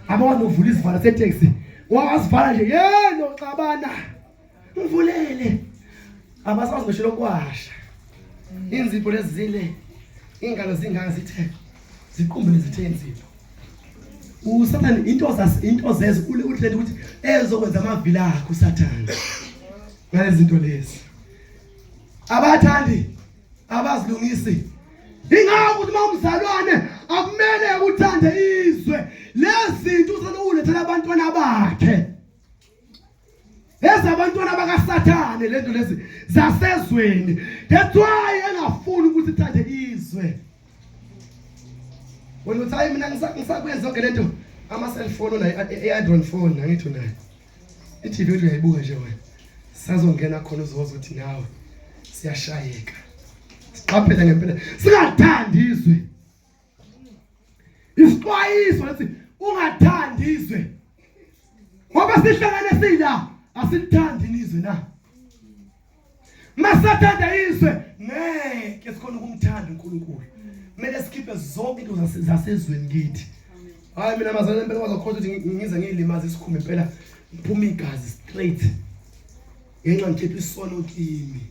Abakwazi nokuvula isivalo seteksi. Wazivala nje yeno xabana. Ngivulele. Abasazi ngisho lokwasha. Inzipho lezile ingalo zingaka zithe ziqumbele zithe inzipho. uSathane into zas into zezwe ule uhlele ukuthi ezokwenza amavila akhe uSathane ngalezi zinto lezi abathandi abazilungisi ingakho ukuthi uma umzalwane akumele uthande izwe lezinto uSathane ulethela abantwana bakhe ezabantwana bakaSathane lento lezi zasezweni that's why engafuni ukuthi ithande izwe wena uthi hayi mina ngisakwenza yonke lento ama cellphone onayo i-Android phone angithi unayo i-TV uthi uyayibuka nje wena sazongena khona uzoza uthi nawe siyashayeka siqaphele ngempela singathandi izwe Isixwayiso lethi ungathandi izwe. Ngoba sihlangane sila asilithandi izwe na. Masathanda izwe ngeke sikhona ukumthanda uNkulunkulu. Kumele sikhiphe zonke into zasezweni kithi. Hayi mina mazalwane impela kwazokhoza ukuthi ngize ngiyilimaze isikhumba impela ngiphuma igazi straight. Ngenxa ngikhipha isono kimi.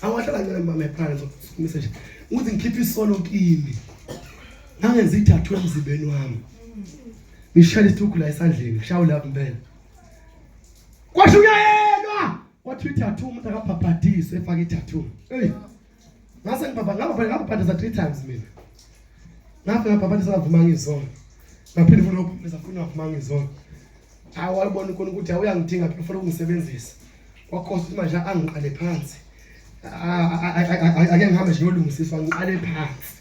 Awahlala kancane mama ephana ngizokumisa nje. Ukuthi ngikhiphe isono kimi. Ngangenza ithathu emzimbeni wami. Ngishaya isithuku la esandleni, ngishaya lapha impela. Kwashunyayelwa. Wathi i-tattoo umuntu akabhabhadiswe efake i-tattoo. Hey. Ngase ngibhabha ngabhabha ngabhabhadisa 3 times mina. Ngafika ngabhabhadisa ngavuma ngizono. Ngaphinde futhi ngabhabhadisa futhi ngavuma ngizono. Hayi walibona uNkulunkulu ukuthi uyangidinga phela ufuna ukungisebenzisa. Kwakhosa ukuthi manje angiqale phansi. Ake ngihambe nje ngiyolungisiswa ngiqale phansi.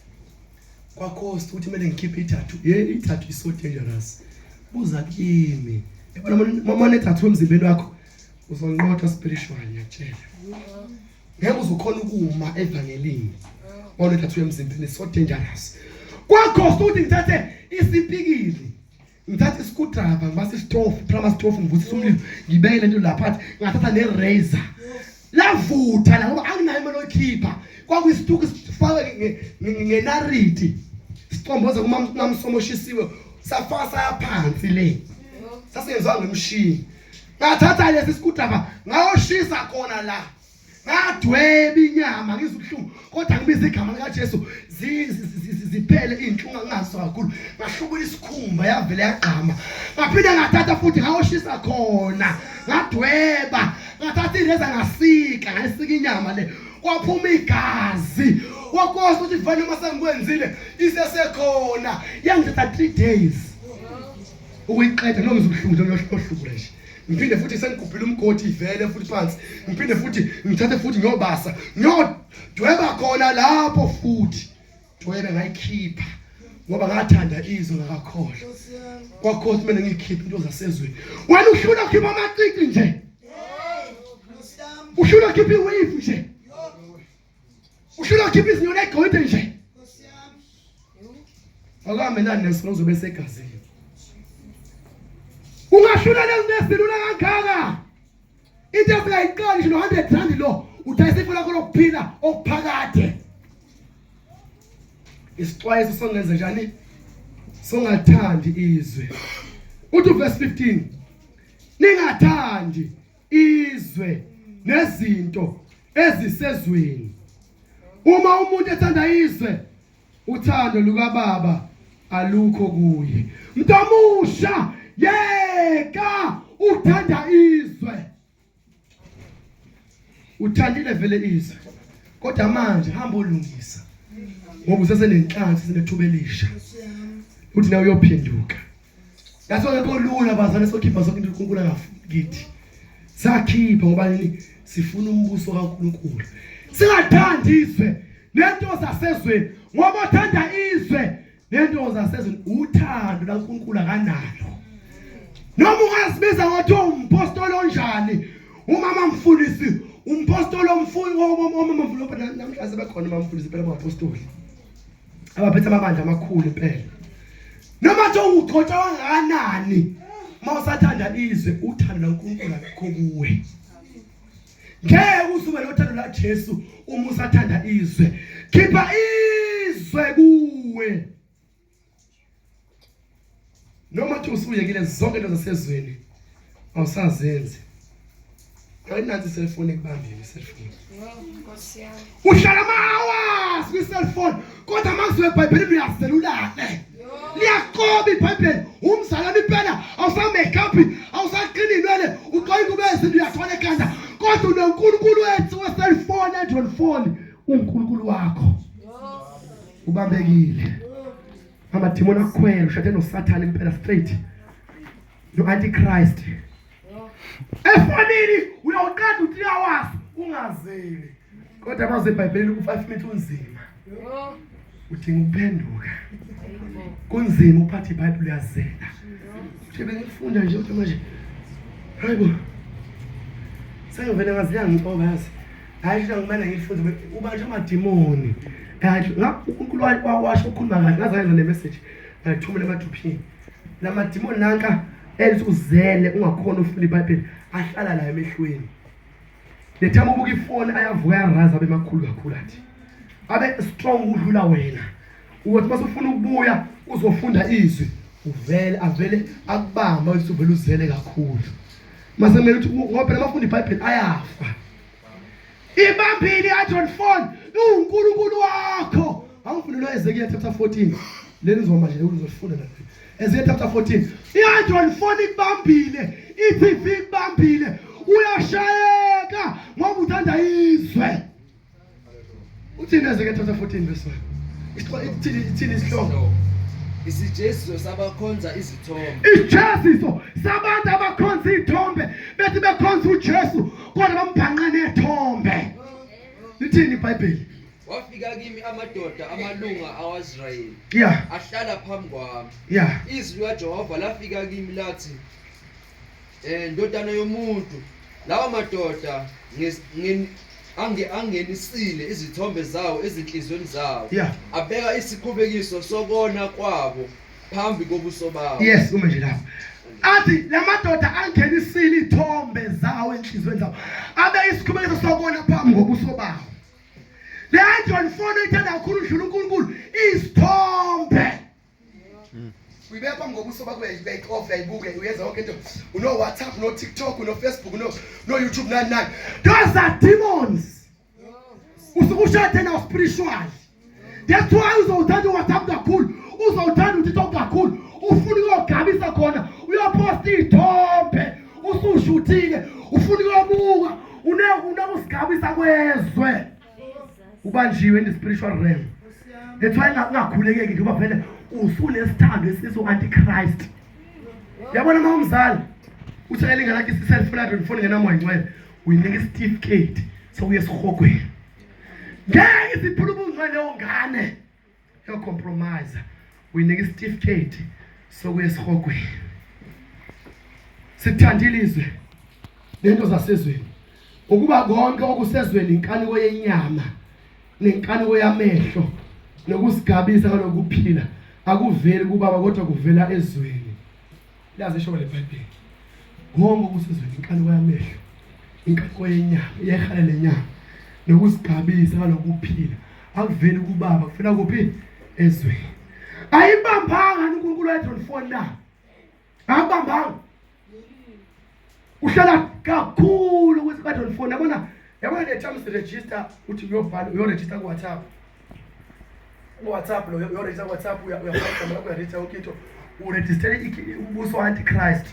Kwakhosa ukuthi kumele ngikhiphe ithathu. Ye ithathu is so dangerous. Buza kimi. Yabona uma unethathu emzimbeni wakho uzonqotha spiritual ngiyakutshela. Ngeke uzukhona ukuma evangelini. Uma unethathu emzimbeni so dangerous. Kwakhosa ukuthi ngithathe isipikili. Ngithatha iscrewdriver ngibasa isitofu, prama sitofu ngivuthisa umlilo, ngibeke lento lapha ngathatha ne razor. Lavutha la ngoba anginayo imali oyikhipha. Kwakuyisituku sifake ngenariti. Sicomboze kumamsomo oshisiwe safaka saya phansi le. Sasenziwa ngemshini. Ngathatha lesi screwdriver ngayoshisa khona la. Ngadweba inyama ngizwa ubuhlungu kodwa ngibiza igama likaJesu ziphele izinhlungu angazo kakhulu. Ngahlubula isikhumba yavele yagqama. Ngaphinde ngathatha futhi ngayoshisa khona. Ngadweba, ngathatha ireza ngasika, ngayisika inyama le. Kwaphuma igazi. Wakosa ukuthi vele uma sengikwenzile isesekhona. Yangithatha 3 days. Ukuyiqeda noma ngizwa ubuhlungu nje ngiyohlubula nje. Ngiphinde futhi sengigubhile umgodi ivele futhi phansi. Ngiphinde futhi ngithathe futhi ngiyobasa. Ngiyodweba khona lapho futhi. Dwebe ngayikhipha ngoba ngathanda izwe ngakakholwa. Kwakhosi kumele ngikhiphe into zasezweni. Wena uhlula ukhipha amacici nje. Uhlula ukhipha iwave nje. Uhlula ukhipha izinyoni egolide nje. Akuhambelani nesono uzobe segazini. Ungahlula lezi ezilula kangaka. Into esingayiqali nje no 100 rand lo udayisa ifo lakho lokuphila okuphakade. Isixwayiso songenze njani? Songathandi izwe. Uthi verse 15 Ningathandi izwe nezinto ezisezweni. Uma umuntu ethanda izwe uthando lukababa alukho kuye. Mntomusha yeka uthanda izwe. Uthandile vele izwe. Kodwa manje hamba olungisa. Ngoba usesenenhlanhla usenethuba elisha. Uthi nawe uyophenduka. Yaso ngekho lula bazane sokhipha sonke into uNkulunkulu angafuni kithi. Sakhipha ngoba nini sifuna umbuso kaNkulunkulu. Singathandi izwe nento zasezweni ngoba othanda izwe nento zasezweni uthando laNkulunkulu akanalo. Noma ungazibiza ngokuthi umpostoli onjani umama mfundisi umpostoli omfuni omama mfundisi namhlanje sebekhona umama mfundisi phela abapostoli abaphethe amabandla amakhulu impela noma nje ugcotshwa kangakanani uma usathanda izwe uthando laNkulunkulu alukho kuwe ngeke usuke nothando laJesu uma usathanda izwe khipha izwe kuwe noma uthi usuyekile zonke into zasezweni awusazenzi ayinansi iselfoni ekubambile iselfoni uhlala ama-hours kwi-cellphone kodwa uma kusuke ebhayibhelini uyazelulane liyakoba ibhayibheli umzalwane impela awusamake-up awusaqini inwele ugqoke ingubo ezinto uyathwala ekhanda kodwa unonkulunkulu wethu we-cellphone android phone unkulunkulu wakho ubambekile amadimoni akukhwela ushade nosathane impela straight no-antichrist efonini uyawuqeda u-3 hours ungazeli kodwa amazwi ebhayibhelini ku-5 minutes unzima udinga ukuphenduka kunzima ukuphatha ibhayibheli uyazela uthe bengifunda nje kodwa manje hayibo sengivele ngazi liyangixoka yazi hayi nje ngimane ngifunde ubanjwe amadimoni hayi uNkulunkulu washo ukukhuluma kahle ngaze ngayenza ne message ngayithumela emaduphini lamadimoni nanka elithi uzele ungakhona ufunda iBhayibheli ahlala la emehlweni the time ubuka ifoni ayavuka ayaraza abe makhulu kakhulu athi abe strong ukudlula wena ukuthi masufuna ukubuya uzofunda izwi uvele avele akubamba uthi uvele uzele kakhulu mase kumele ukuthi ngoba phela abafunda iBhayibheli ayafa ibambile i-Android phone uNkulunkulu wakho awufuni lo Ezekiel chapter 14 leli uzoma nje uzofunda la Ezekiel chapter 14 i-Android phone ikubambile i-TV ikubambile uyashayeka. Uyakhuleka ngoba uthanda izwe. Uthini Ezekiel chapter 14 verse 1? Ithini ithini isihloko? Isijeziso sabakhonza izithombe. Isijeziso sabantu abakhonza izithombe bethi bekhonza uJesu kodwa bambhanqa nethombe. Lithini iBhayibheli? Wafika kimi amadoda amalunga awaIsrayeli. Yeah. Ahlala phambi kwami. Yeah. Izwi likaJehova lafika kimi lathi eh ndodana yomuntu lawa madoda ange angenisile izithombe zawo ezinhlizweni zawo yeah. abeka isikhubekiso sokona kwabo phambi kobuso bawo. Yes, ume nje lapho. Athi lamadoda angenisile ithombe zawo enhlizweni zawo abe isikhubekiso sokona phambi kobuso bawo. Le Android phone ithanda kakhulu udlula uNkulunkulu isithombe. Uyibeka phambi kobuso bakho uyayixofa uyayibuke uyenza yonke into. Uno WhatsApp, no TikTok, no Facebook, no YouTube nani nani. Those are demons. Usuke ushade nawo spiritual. That's why uzowuthanda uWhatsApp kakhulu, uzowuthanda uTikTok kakhulu, ufuna ukuyogabisa khona, uyoposta iy'thombe usushuthile, ufuna ukuyobuka, unokusigabisa kwezwe. Ubanjiwe in the spiritual realm. That's why ungakhulekeki njengoba vele usunesithando esiso antichrist. Yabona uma umzali uthekela ingane yakhe i-cellphone yakhe ngifone ngenamoya ngcwele uyinika isitifiketi sokuya esihogweni. Ngeke isiphule ubungcwele leyo ngane. Yocompromise uyinika isitifiketi sokuya esihogweni. Sithandile izwe lento zasezweni. Ukuba konke okusezweni inkanuko yenyama nenkanuko yamehlo nokusigabisa kalokuphila akuveli kubaba kodwa kuvela ezweni. Lazi isho le Bhayibheli. Konke okusezweni inkanuko yamehlo, inkanuko yenyama, iyayihalela lenyama nokusigabisa kalokuphila akuveli kubaba kuvela kuphi ezweni. Ayibambanga uNkulunkulu wethu phone na. Akubambanga. Uhlala kakhulu ukuthi kade ulifona yabona yabona le terms register uthi uyobhala uyoregister ku WhatsApp. Ku WhatsApp lo uyoregister ku WhatsApp uyafaka igama lakho uyaregister yonke into. Uregister umbuso antichrist.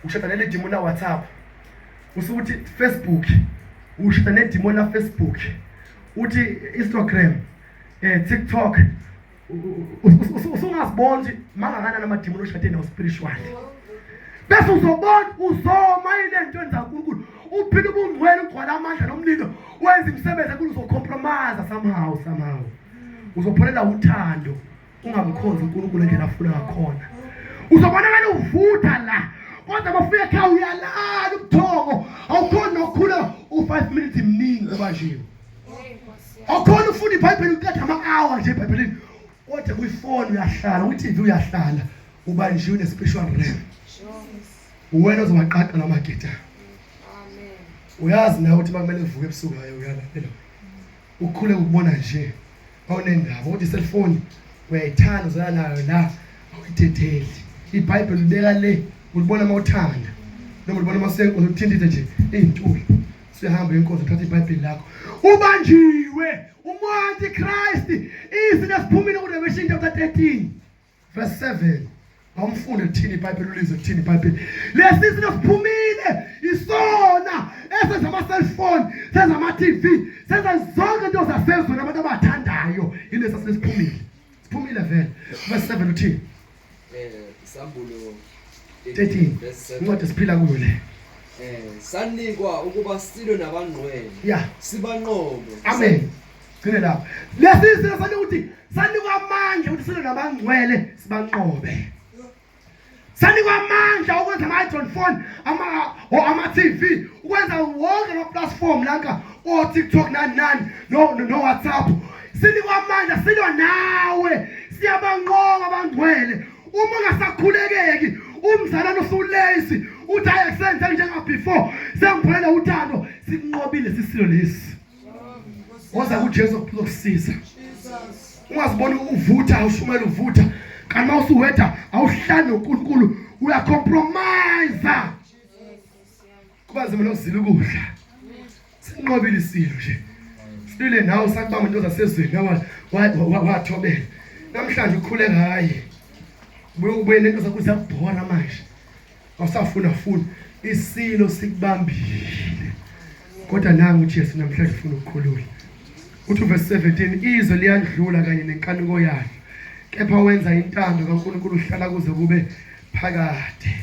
Ushada nele demon la WhatsApp. Usukuthi Facebook ushada ne demon la Facebook. Uthi Instagram TikTok usungazibona ukuthi mangakanani amadimoni oshade nawo spiritual bese uzobona uzoma yini entweni zaNkulunkulu uphila ubungcwele ugcwala amandla nomlilo wenza imisebenzi enkulu uzocompromise somehow somehow uzopholela uthando ungamkhonzi uNkulunkulu ngendlela afuna ngakhona uzobonakala uvutha la kodwa bafika ekhaya uyalala ubuthongo awukhoni nokukhula u-5 minutes mningi ubanjiwe Awukhona ufunda iBhayibheli uqeda ama-hour nje eBhayibhelini. Kodwa kwifoni uyahlala, kwi-TV uyahlala, ubanjiwe ne-spiritual realm. Uwena ozowaqaqa la magita. Uyazi nawe ukuthi makumele uvuke ebusuku hayi uyalalela. Ukhule ukubona nje awunendaba kodwa iselfoni uyayithanda uzala nayo la awuyidedeli. IBhayibheli ulibeka le ulibona uma uthanda noma ulibona uma usenkonzo uthintithe nje iy'ntuli. Sihamba inkonzo uthatha iBhayibheli lakho. Ubanjiwe umoya antichrist izwi lesiphumile kuRevelation chapter 13 verse 7. Awumfunde lithini iBhayibheli ulizwe lithini iBhayibheli. Lesi silo siphumile isona esenza ama cellphone, senza ama TV, senza zonke into zasezweni abantu abathandayo. Ilesa sesiphumile. Siphumile vele. Verse 7 uthini? Isambulo 13 verse 7. Incwadi esiphila kuyo le. Sanikwa ukuba silwe nabangcwele. Yeah. Sibanqobe. Amen. Gcine lapho. Lesi silo sanika ukuthi sanikwa amandla ukuthi silwe nabangcwele sibanqobe. Sanikwa amandla okwenza ama-iPhone phone, ama o ama TV, ukwenza wonke ama platform lanka o TikTok nani nani no no WhatsApp. Sinikwa amandla silwa nawe. Siyabanqoba abangcwele. Uma ungasakhulekeki umzalwane usulezi uthi hayi akusenze njenga before sengipholela uthando sikunqobile sisilo lesi. Woza kuJesu kuzokusiza. Ungaziboni uvutha ushumayela uvutha kanti uma usuweda awuhlali noNkulunkulu uyacompromise. Kuba nzima nokuzila ukudla. Sinqobile isilo nje. Silile nawe sakubamba into zasezweni wathobela. Namhlanje ukhuleka hayi. Ubuye ubuye lento zakho ziyakubhora manje. Awusafuna funa isilo sikubambile. Kodwa nangu uJesu namhlanje ufuna ukukhulula. Uthi verse 17 izwe liyandlula kanye nenkanuko yalo. Kepha wenza intando kaNkulunkulu uhlala kuze kube phakade.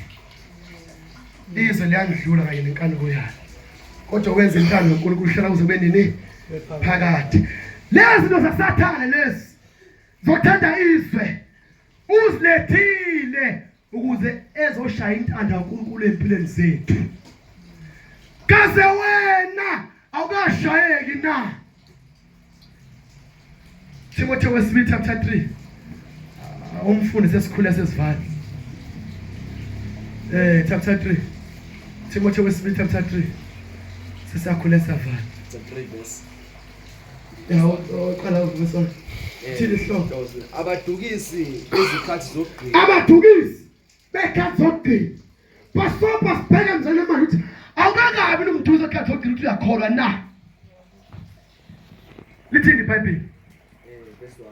Izwe liyandlula kanye nenkanuko yalo. Kodwa wenza intando kaNkulunkulu uhlala kuze kube nini? Phakade. Lezi zinto zaSathane lezi zokuthanda izwe uzilethile ukuze ezoshaya intando kaNkulunkulu empilweni zethu. Kaze wena awukashayeki na? Timotheo wesibili chapter 3 umfundi sesikhule sesivala chapter 3 Timotheo wesibili chapter 3 sesiyakhula siyavala Chapter 3 verse ya uqala verse 1 thini isihloko Abadukisi bezikhathi zokugcina. Abadukisi bekhathi zokugcina. Basopa sibheke mzane manje ukuthi awukakabi nomduzo ekhathi zokugcina ukuthi uyakholwa na. Lithini iBhayibheli? Verse 1.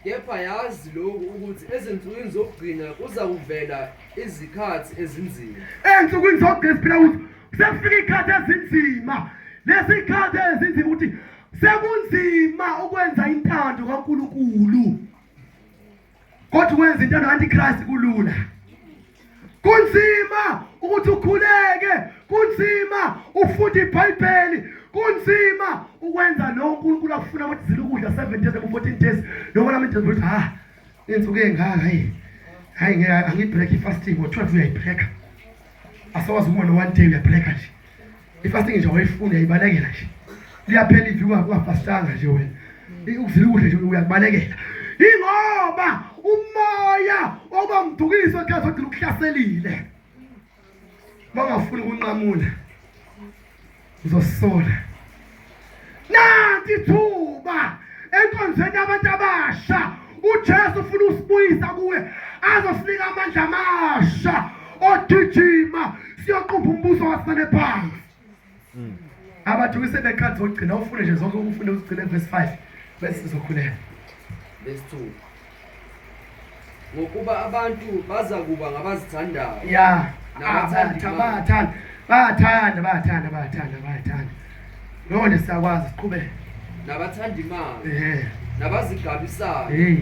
Kepha yazi lokhu ukuthi ezinsukwini zokugcina kuzakuvela izikhathi ezinzima. Ezinsukwini zokugcina siphila kuzo sekufika izikhathi ezinzima. Lezi zikhathi ezinzima ukuthi sekunzima ukwenza intando kaNkulunkulu. Kodwa ukwenza intando ka-Antichrist kulula. Kunzima ukuthi ukhuleke, kunzima ufunde iBhayibheli, kunzima ukwenza lo uNkulunkulu akufuna ukuthi zile ukudla 7 days noma 14 days. Noma nami nje ukuthi ha insuku engaka hayi. Hayi ngeke angibreak ifasting ngo-12 uyayibreaka. Asawazi ukubona one day uyabreaka nje. Ifasting nje awuyifuni uyayibalekela nje. Liyaphela iviki ungafastanga nje wena. Ukuzila ukudla nje uyakubalekela. Ingoba umoya oba mdukiso ekhathi ogcina ukuhlaselile. Bangafuni ukunqamula. Uzosola. Nanti ithuba enkonzweni yabantu abasha. uJesu ufuna usibuyisa kuwe azosinika amandla amasha ogijima siyoqupha umbuso wasale phansi. Abadukise bekhathi zokugcina ufune nje zonke ufune uzigcine verse 5 bese sizokhuleka. Verse 2. Ngokuba abantu bazakuba ngabazithandayo. Ya, Nabathanda imali. bayathanda, bayathanda, bayathanda, bayathanda, bayathanda. Lokho nje siyakwazi siqhubeke. Nabathanda imali. Ehe. Nabazigabisayo. Hey.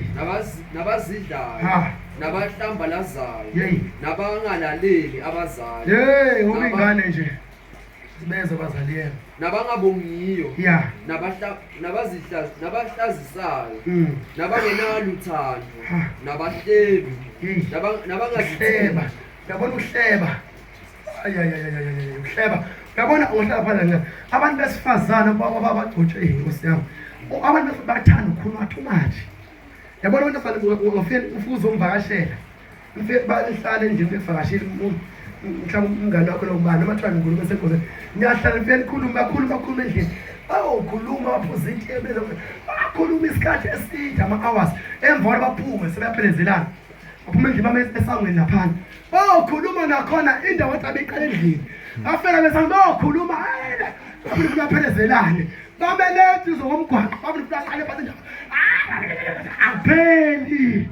Nabazidlayo. Ha. Nabahlambalazayo. Hey. Nabangalaleli abazali. Hey, ngoba ingane nje sibeze abazali yena. Nabangabongiyo. Ya. Nabahlazisayo. Nabangenaluthando. Ha. Nabahlebi. Hey. Nabangazithibi. Uhleba. Uyabona uhleba. Ay ay ay ay ay uhleba. Uyabona uhlala phandle nje. Abantu besifazane abagcotshwe inkosi yami. Abantu besifazane bayathanda ukukhuluma too much. Yabona abantu besifazane ungafika ufike uzomvakashela. Ufike bahlale endlini bekuvakashile mhlawumbe umngane wakho nobani noma kuthiwa nikhuluma esenkonzweni. Niyahlala nifike nikhulume bakhuluma bakhuluma endlini. Bayokhuluma baphuze itiye beze bakhuluma isikhathi eside ama-hours emva kwalo baphume sebeyaphelezelana. Baphuma endlini bame esangweni laphana. Bayokhuluma nakhona indawo ethi abeyiqala endlini. Bafika besangweni bayokhuluma bafuna baphelezelane. Bame le duze komgwaqo bafuna baqale phansi indaba. Apheli.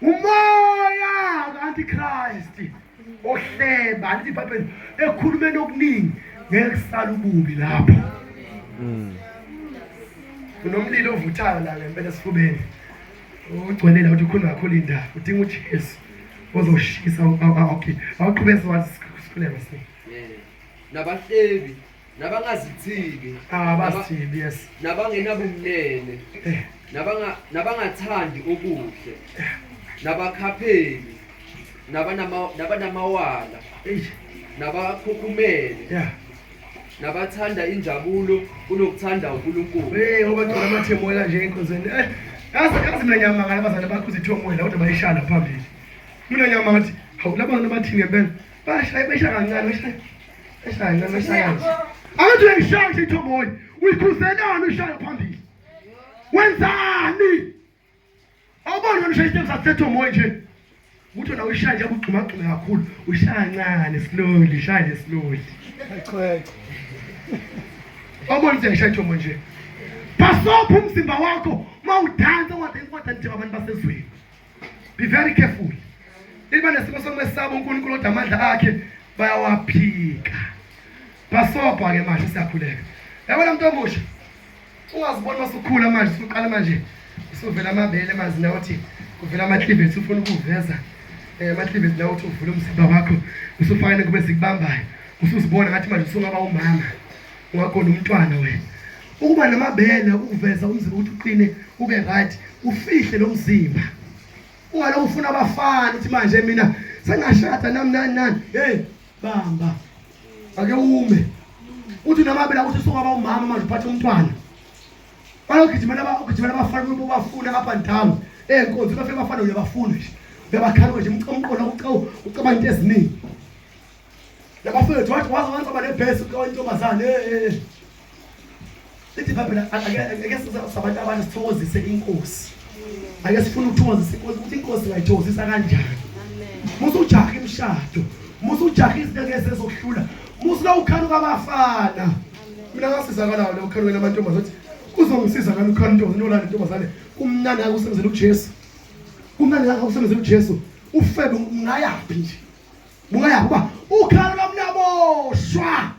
Umoya ka-Antichrist ohleba lithi iBhayibheli ekhulumeni okuningi ngeke kusale ububi lapho. Unomlilo ovuthayo la ngempela esifubeni. Ugcwele la uthi ukhuluma kakhulu indaba. Udinga uJesu ozoshisa okay. Awuqhubeke siwazi sikhuleke si. Nabahlebi, nabangazithibi, Abasithibi yes. Nabangenabumnene, nabangathandi okuhle, nabakhapheli, nabanamawala, nabakhukhumele, nabathanda injabulo kunokuthanda uNkulunkulu. Hey ngoba ngicela amathemoya nje enkonzweni. Yazi mina ngiyamangala abazali bakho uzithomoya kodwa bayishaya phambili. Mina ngiyamangala ukuthi hawu laba bantu bathini ngempela. Bashaya beshaya kancane beshaya. Beshaya kancane beshaya kanje. Angathi uyayishaya nje ithomoya. Uyikhuzelani uyishaya phambili. Wenzani? Awuboni wena ushaya isitepu sasethomoya nje. Ukuthi wena uyishaya nje ugxuma gxuma kakhulu. Uyishaya kancane slowly, ushaya nje slowly. Achweche. Awuboni ukuthi uyayishaya ithomoya nje. Pasopha umzimba wakho mawudansa ungadansi njengabantu basezweni. Be very careful. Liba nesimo sokumesaba uNkulunkulu kodwa amandla akhe bayawaphika. Basobha ke manje siyakhuleka. Yabona mntu omusha. Ungaziboni masukhula manje usuqala manje usuvela amabele manje nawe uthi kuvela ama-cleavage ufuna ukuveza ama-cleavage nawe uthi uvule umzimba wakho usufake nengubo ezikubambayo usuzibona ngathi manje usungaba umama ungagona umntwana wena ukuba namabele ukuveza umzimba ukuthi uqine ube right ufihle lo mzimba ungalokhu ufuna abafana uthi manje mina sengashada nami nani nani hey bamba ake ume uthi namabele ukuthi usungaba umama manje uphathe umntwana balogijimela ugijimela abafana ubafuna up and down enkonzo bafika abafana uyabafuna nje uyabakhala nje umqondo ucabanga into eziningi labafethu wathi waze wancaba nebhesi uqola intombazane eh lithi ibhayibheli ake sabantu abasha sithokozise inkosi ake sifune ukuthokozisa inkosi ukuthi inkosi ingayithokozisa kanjani musa ujaha imishado musa ujaha izinto ezezokuhlula musa la ukhanuka abafana mina ngasizakala lo ukhanuka namantombazane ukuthi kuzongisiza ngani ukhanuka intombazane nolanda intombazane kumnandi akusebenzela uJesu kumnandi akusebenzela uJesu ufebe ungayaphi nje ungayaphi uba ukhalo lomnaboshwa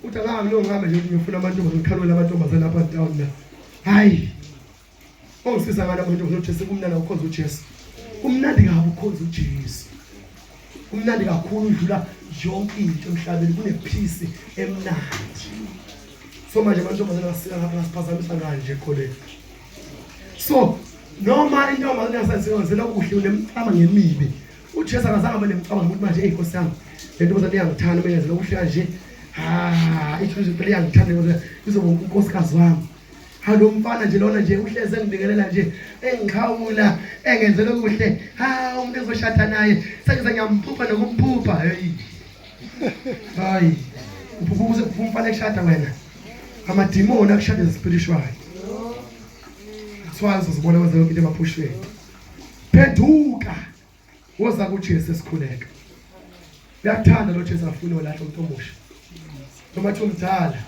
uthi akangami lo ngihambe nje ngiyofuna amantombazane ngikhalwela amantombazane apha down la hayi ongisiza ngani amantombazane uJesu kumnandi ukhonza uJesu kumnandi kabi ukhonza uJesu kumnandi kakhulu udlula yonke into emhlabeni kunepeace emnandi so manje amantombazane asiphazamisa kanje ekholeni so noma intombazane yasenziwa kuhle unemcama ngemibi uJesu akazange abe nemicabango ukuthi manje eyi Nkosi yami le ntombazane iyangithanda uma ingenzela okuhle kanje ah isho nje phela iyangithanda intombazane izoba unkosikazi wami ha lo mfana nje lona nje uhleze engibingelela nje engixhawula engenzela okuhle ha umuntu ezoshada naye sengize ngiyamphupha nokumphupha hey hayi uphupha ukuze uphupha umfana ekushada wena amadimoni akushada spiritual kuthiwa uzozibona wenza yonke into emaphushweni phenduka woza kuJesu esikhuleka uyakuthanda lo Jesu afune olahla umuntu omusha noma thi umdala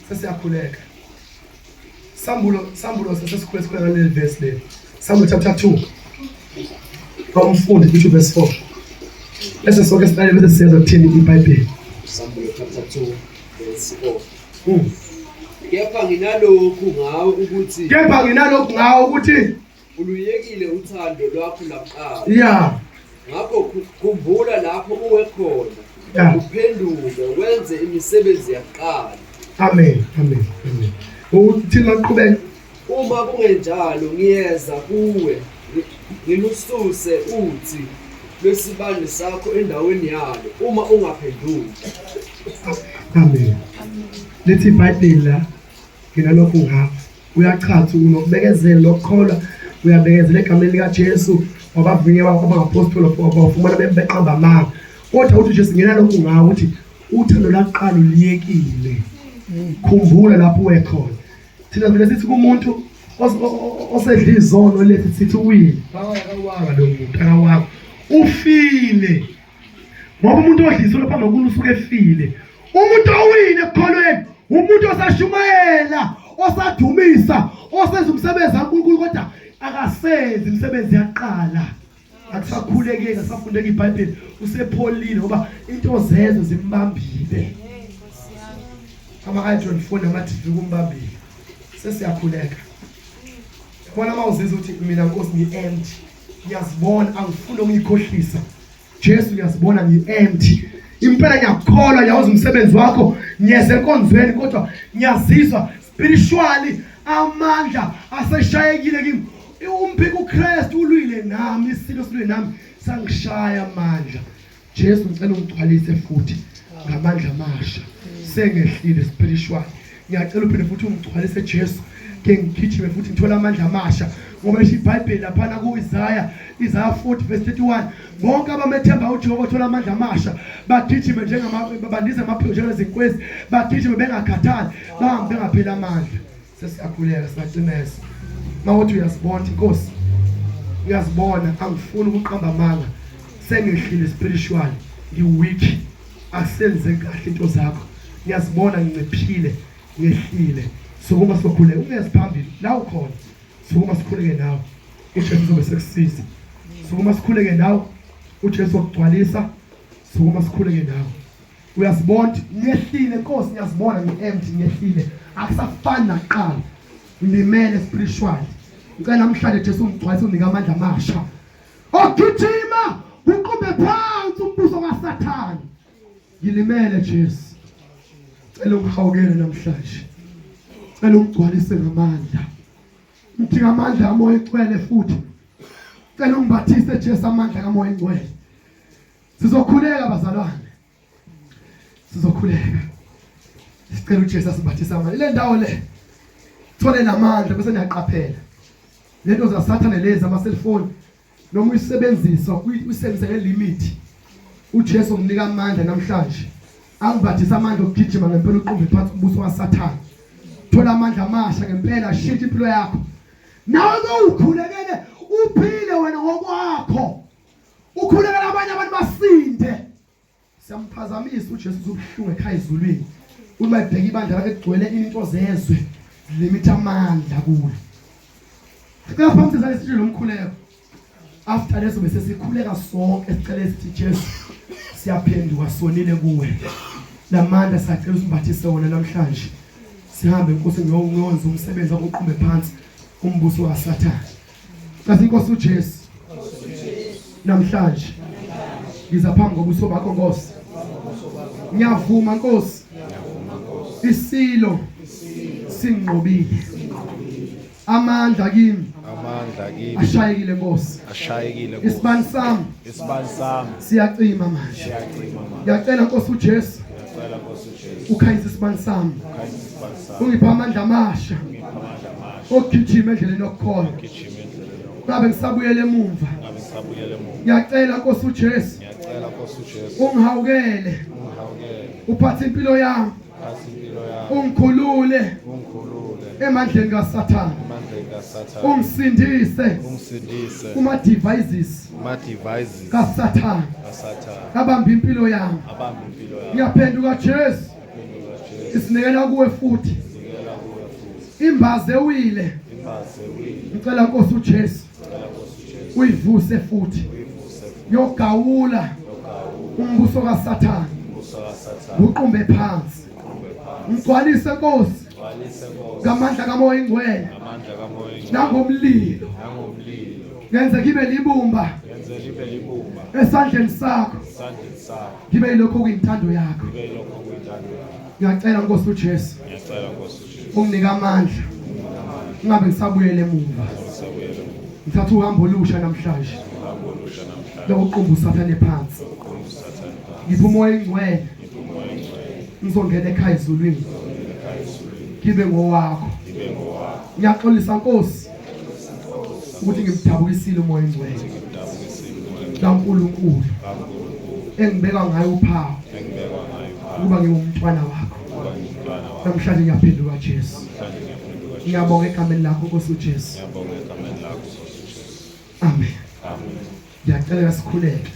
sesiyakhuleka sambulo sambulo sesikhuleka sikhuleka leli verse leli sambulo chapter 2 umfundi kuthi verse 4 bese sonke silalele bese siyezwa kuthini iBhayibheli sambulo chapter 2 verse 4 kepha nginalokhu ngawe ukuthi kepha nginalokhu ngawe ukuthi Uluyekile uthando lwakho lwakuqala. Yeah. Ngakho khumbula lapho uwe khona. Yeah. Uphenduke wenze imisebenzi yakuqala. Amen. Amen. Amen. Uthini maqhubeka? Uma kungenjalo ngiyeza kuwe ngilususe uthi lwesibani sakho endaweni yalo uma ungaphenduki. Amen. Lithi iBhayibheli la nginalokhu ngakho uyachaza unokubekezela nokukholwa uyabekezela egameni likaJesu wabavinye abangapostoli bafumana beqamba amanga kodwa uthi uJesu ngena lokhu ngawo ukuthi uthando laqala uliyekile khumbula lapho wekhona thina vele sithi kumuntu osedla izono lethi sithi uwile akawanga lo muntu akawanga ufile ngoba umuntu odliselwe phambi kokuba usuke efile umuntu owile ekukholweni umuntu osashumayela osadumisa osenza umsebenzi kaNkulunkulu kodwa akasenzi imisebenzi yaqala akusakhulekeki asafundeki iBhayibheli usepholile ngoba into zezwe zimbambile ama-iPhone phone ama-TV kumbambile sesiyakhuleka yabona uma uzizwa ukuthi mina nkosi ngi-empty ngiyazibona angifuni ukuyikhohlisa Jesu ngiyazibona ngi-empty impela ngiyakukholwa ngiyawazi umsebenzi wakho ngiyeza enkonzweni kodwa ngiyazizwa spiritually amandla aseshayekile kimi umphika uKristu ulwile nami isilo silwile nami sangishaya amandla Jesu ngicela ungigcwalise futhi ngamandla amasha sengehlile spiritual ngiyacela uphinde futhi ungigcwalise Jesu ke ngigijime futhi ngithole amandla amasha ngoba isho iBhayibheli laphana ku-Isaya Isaya 40 verse 31 bonke abamethemba uJehova bathola amandla amasha bagijime njengama bandize amaphiko njengezinkwezi bagijime bengakhathali bahambe bengapheli amandla sesiyakhuleka siyacimeza mawuthi uyazibona inkosi uyazibona angifuni ukuqamba amanga sengehlile spiritual ngi-weak asenze kahle into zakho ngiyazibona nginciphile ngehlile sukuma sokhuleka ungezi phambili la ukhona sukuma sikhuleke nawe uJesu uzobe sekusiza sukuma sikhuleke nawe uJesu wakugcwalisa sukuma sikhuleke nawe Uyazibona ukuthi ngiyehlile Nkosi, ngiyazibona ngi-empty, ngiyehlile, akusafani nakuqala, ngilimele spiritually. Ngicela namhlanje Jesu ungigcwalise, unginike amandla amasha ogijima uqumbe phansi umbuso kaSathane. Ngilimele Jesu, cela ungihawukele namhlanje, cela ungigcwalise ngamandla, ngidinga amandla kaMoya Oyingcwele futhi cela ungibathise Jesu amandla kaMoya Oyingcwele. Sizokhuleka bazalwane, sizokhuleka sicela uJesu asibathise amandla. Le ndawo le thole namandla bese niyaqaphela lento zasathane lezi ama cellphone noma uyisebenzisa uyisebenzise ngelimit. uJesu unginika amandla namhlanje, angibathise amandla okugijima ngempela uqumbe phansi umbuso kaSathane. Thola amandla amasha ngempela, shintsha impilo yakho. Nawe ke ukhulekele uphile wena ngokwakho, ukhulekela abanye abantu basinde. Siyamphazamisa uJesu ubuhlungu ekhaya ezulwini uma ebheka ibandla lakhe ligcwele into zezwe, limitha amandla kulo. Sicela phambi sesisho lomkhuleko. After leso bese sikhuleka sonke sicela sithi Jesu siyaphenduka, sonile kuwe, lamandla siyacela usimbathise wona namhlanje, sihambe Nkosi ngiyonza umsebenzi wokuqumbe phansi umbuso kaSathane. Kasi Nkosi uJesu, namhlanje ngiza phambi kobuso bakho Nkosi, ngiyavuma Nkosi, isilo sinqobile, amandla kimi Amandla kimi ashayekile Nkosi, ashayekile Nkosi. Isibani sami Isibani sami siyacima manje. Siyacima manje. Ngiyacela Nkosi uJesu, Ngiyacela Nkosi uJesu, ukhanyise isibani sami, ukhanyise isibani sami, ungipha amandla amasha ungiphe amandla amasha okugijima endleleni yokukholwa, gijima endleleni yokukholwa. Ngabe ngisabuyela emumva. Ngabe ngisabuyela emuva. Ngiyacela Nkosi uJesu, Ngiyacela Nkosi uJesu, ungihawukele, ungihawukele, uphathe impilo yami, uphathe impilo yami, ungikhulule ungikhulule emandleni kaSathane, emandleni kaSathane, ungisindise ungisindise kuma devices kuma devices kaSathane kaSathane abamba impilo yami. Abamba impilo yami. Ngiyaphenduka Jesu, Ngiyaphenduka Jesu, isinikela kuwe futhi, nginikela kuwe futhi. Imbaze ewile, Imbaze ewile, ngicela Nkosi uJesu ngicela Nkosi uJesu uyivuse futhi, uyivuse futhi, yogawula yogawula umbuso kaSathane, umbuso kaSathane, uqumbe phansi, uqumbe phansi. Ngigcwalise Nkosi Gcwalise Nkosi ngamandla kaMoya Ingcwele ngamandla kaMoya Oyingcwele, nangomlilo, nangomlilo, ngenze ngibe libumba ngenze libe libumba esandleni sakho, esandleni sakho, ngibe yilokho okuyintando yakho. Ngibe yilokho okuyintando yakho. Ngiyacela Nkosi uJesu, Ngiyacela Nkosi uJesu, unginike amandla ngingabe ngisabuyela emuva. Ngisabuyele emuva. Ngithatha uhambo olusha namhlanje Uhambo olusha namhlanje lokuqumba uSathane phansi. Lokuqumba uSathane phansi. Ngipha uMoya Oyingcwele, Ngipha uMoya Oyingcwele, ngizongena ekhaya ezulwini, ngizongena ekhaya ezulwini, ngibe ngowakho. Ngibe ngowakho. Ngiyaxolisa Nkosi ukuthi ngimdabukisile uMoya Oyingcwele Ngimdabukisile uMoya Oyingcwele kaNkulunkulu kaNkulunkulu engibeka ngayo uphawu engibekwa ngayo uphawu ukuba ngiwumntwana wakho. Ukuba ngumntwana wakho. Namhlanje ngiyaphenduka Jesu. Namhlanje ngiyaphenduka Jesu. Ngiyabonga egameni lakho Nkosi uJesu. Ngiyabonga egameni lakho Nkosi uJesu. Amen. Amen. Ngiyacela sikhuleke,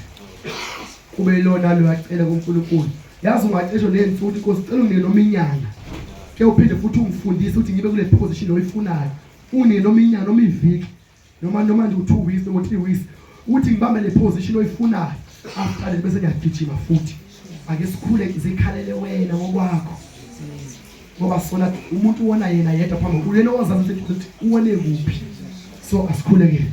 kube yilona loyacela kuNkulunkulu. Yazi ungacisho nensuku Nkosi, cela unginike noma inyanga ke, uphinde futhi ungifundise ukuthi ngibe kule position oyifunayo, unginike noma inyanga noma iviki noma nje u2 weeks noma 3 weeks ukuthi ngibambe le position oyifunayo. After bese ngiyagijima futhi. Ake sikhule, zikhalele wena ngokwakho, ngoba sona umuntu wona yena yedwa phambi uyena owazazi ukuthi uwone kuphi. So asikhuleke.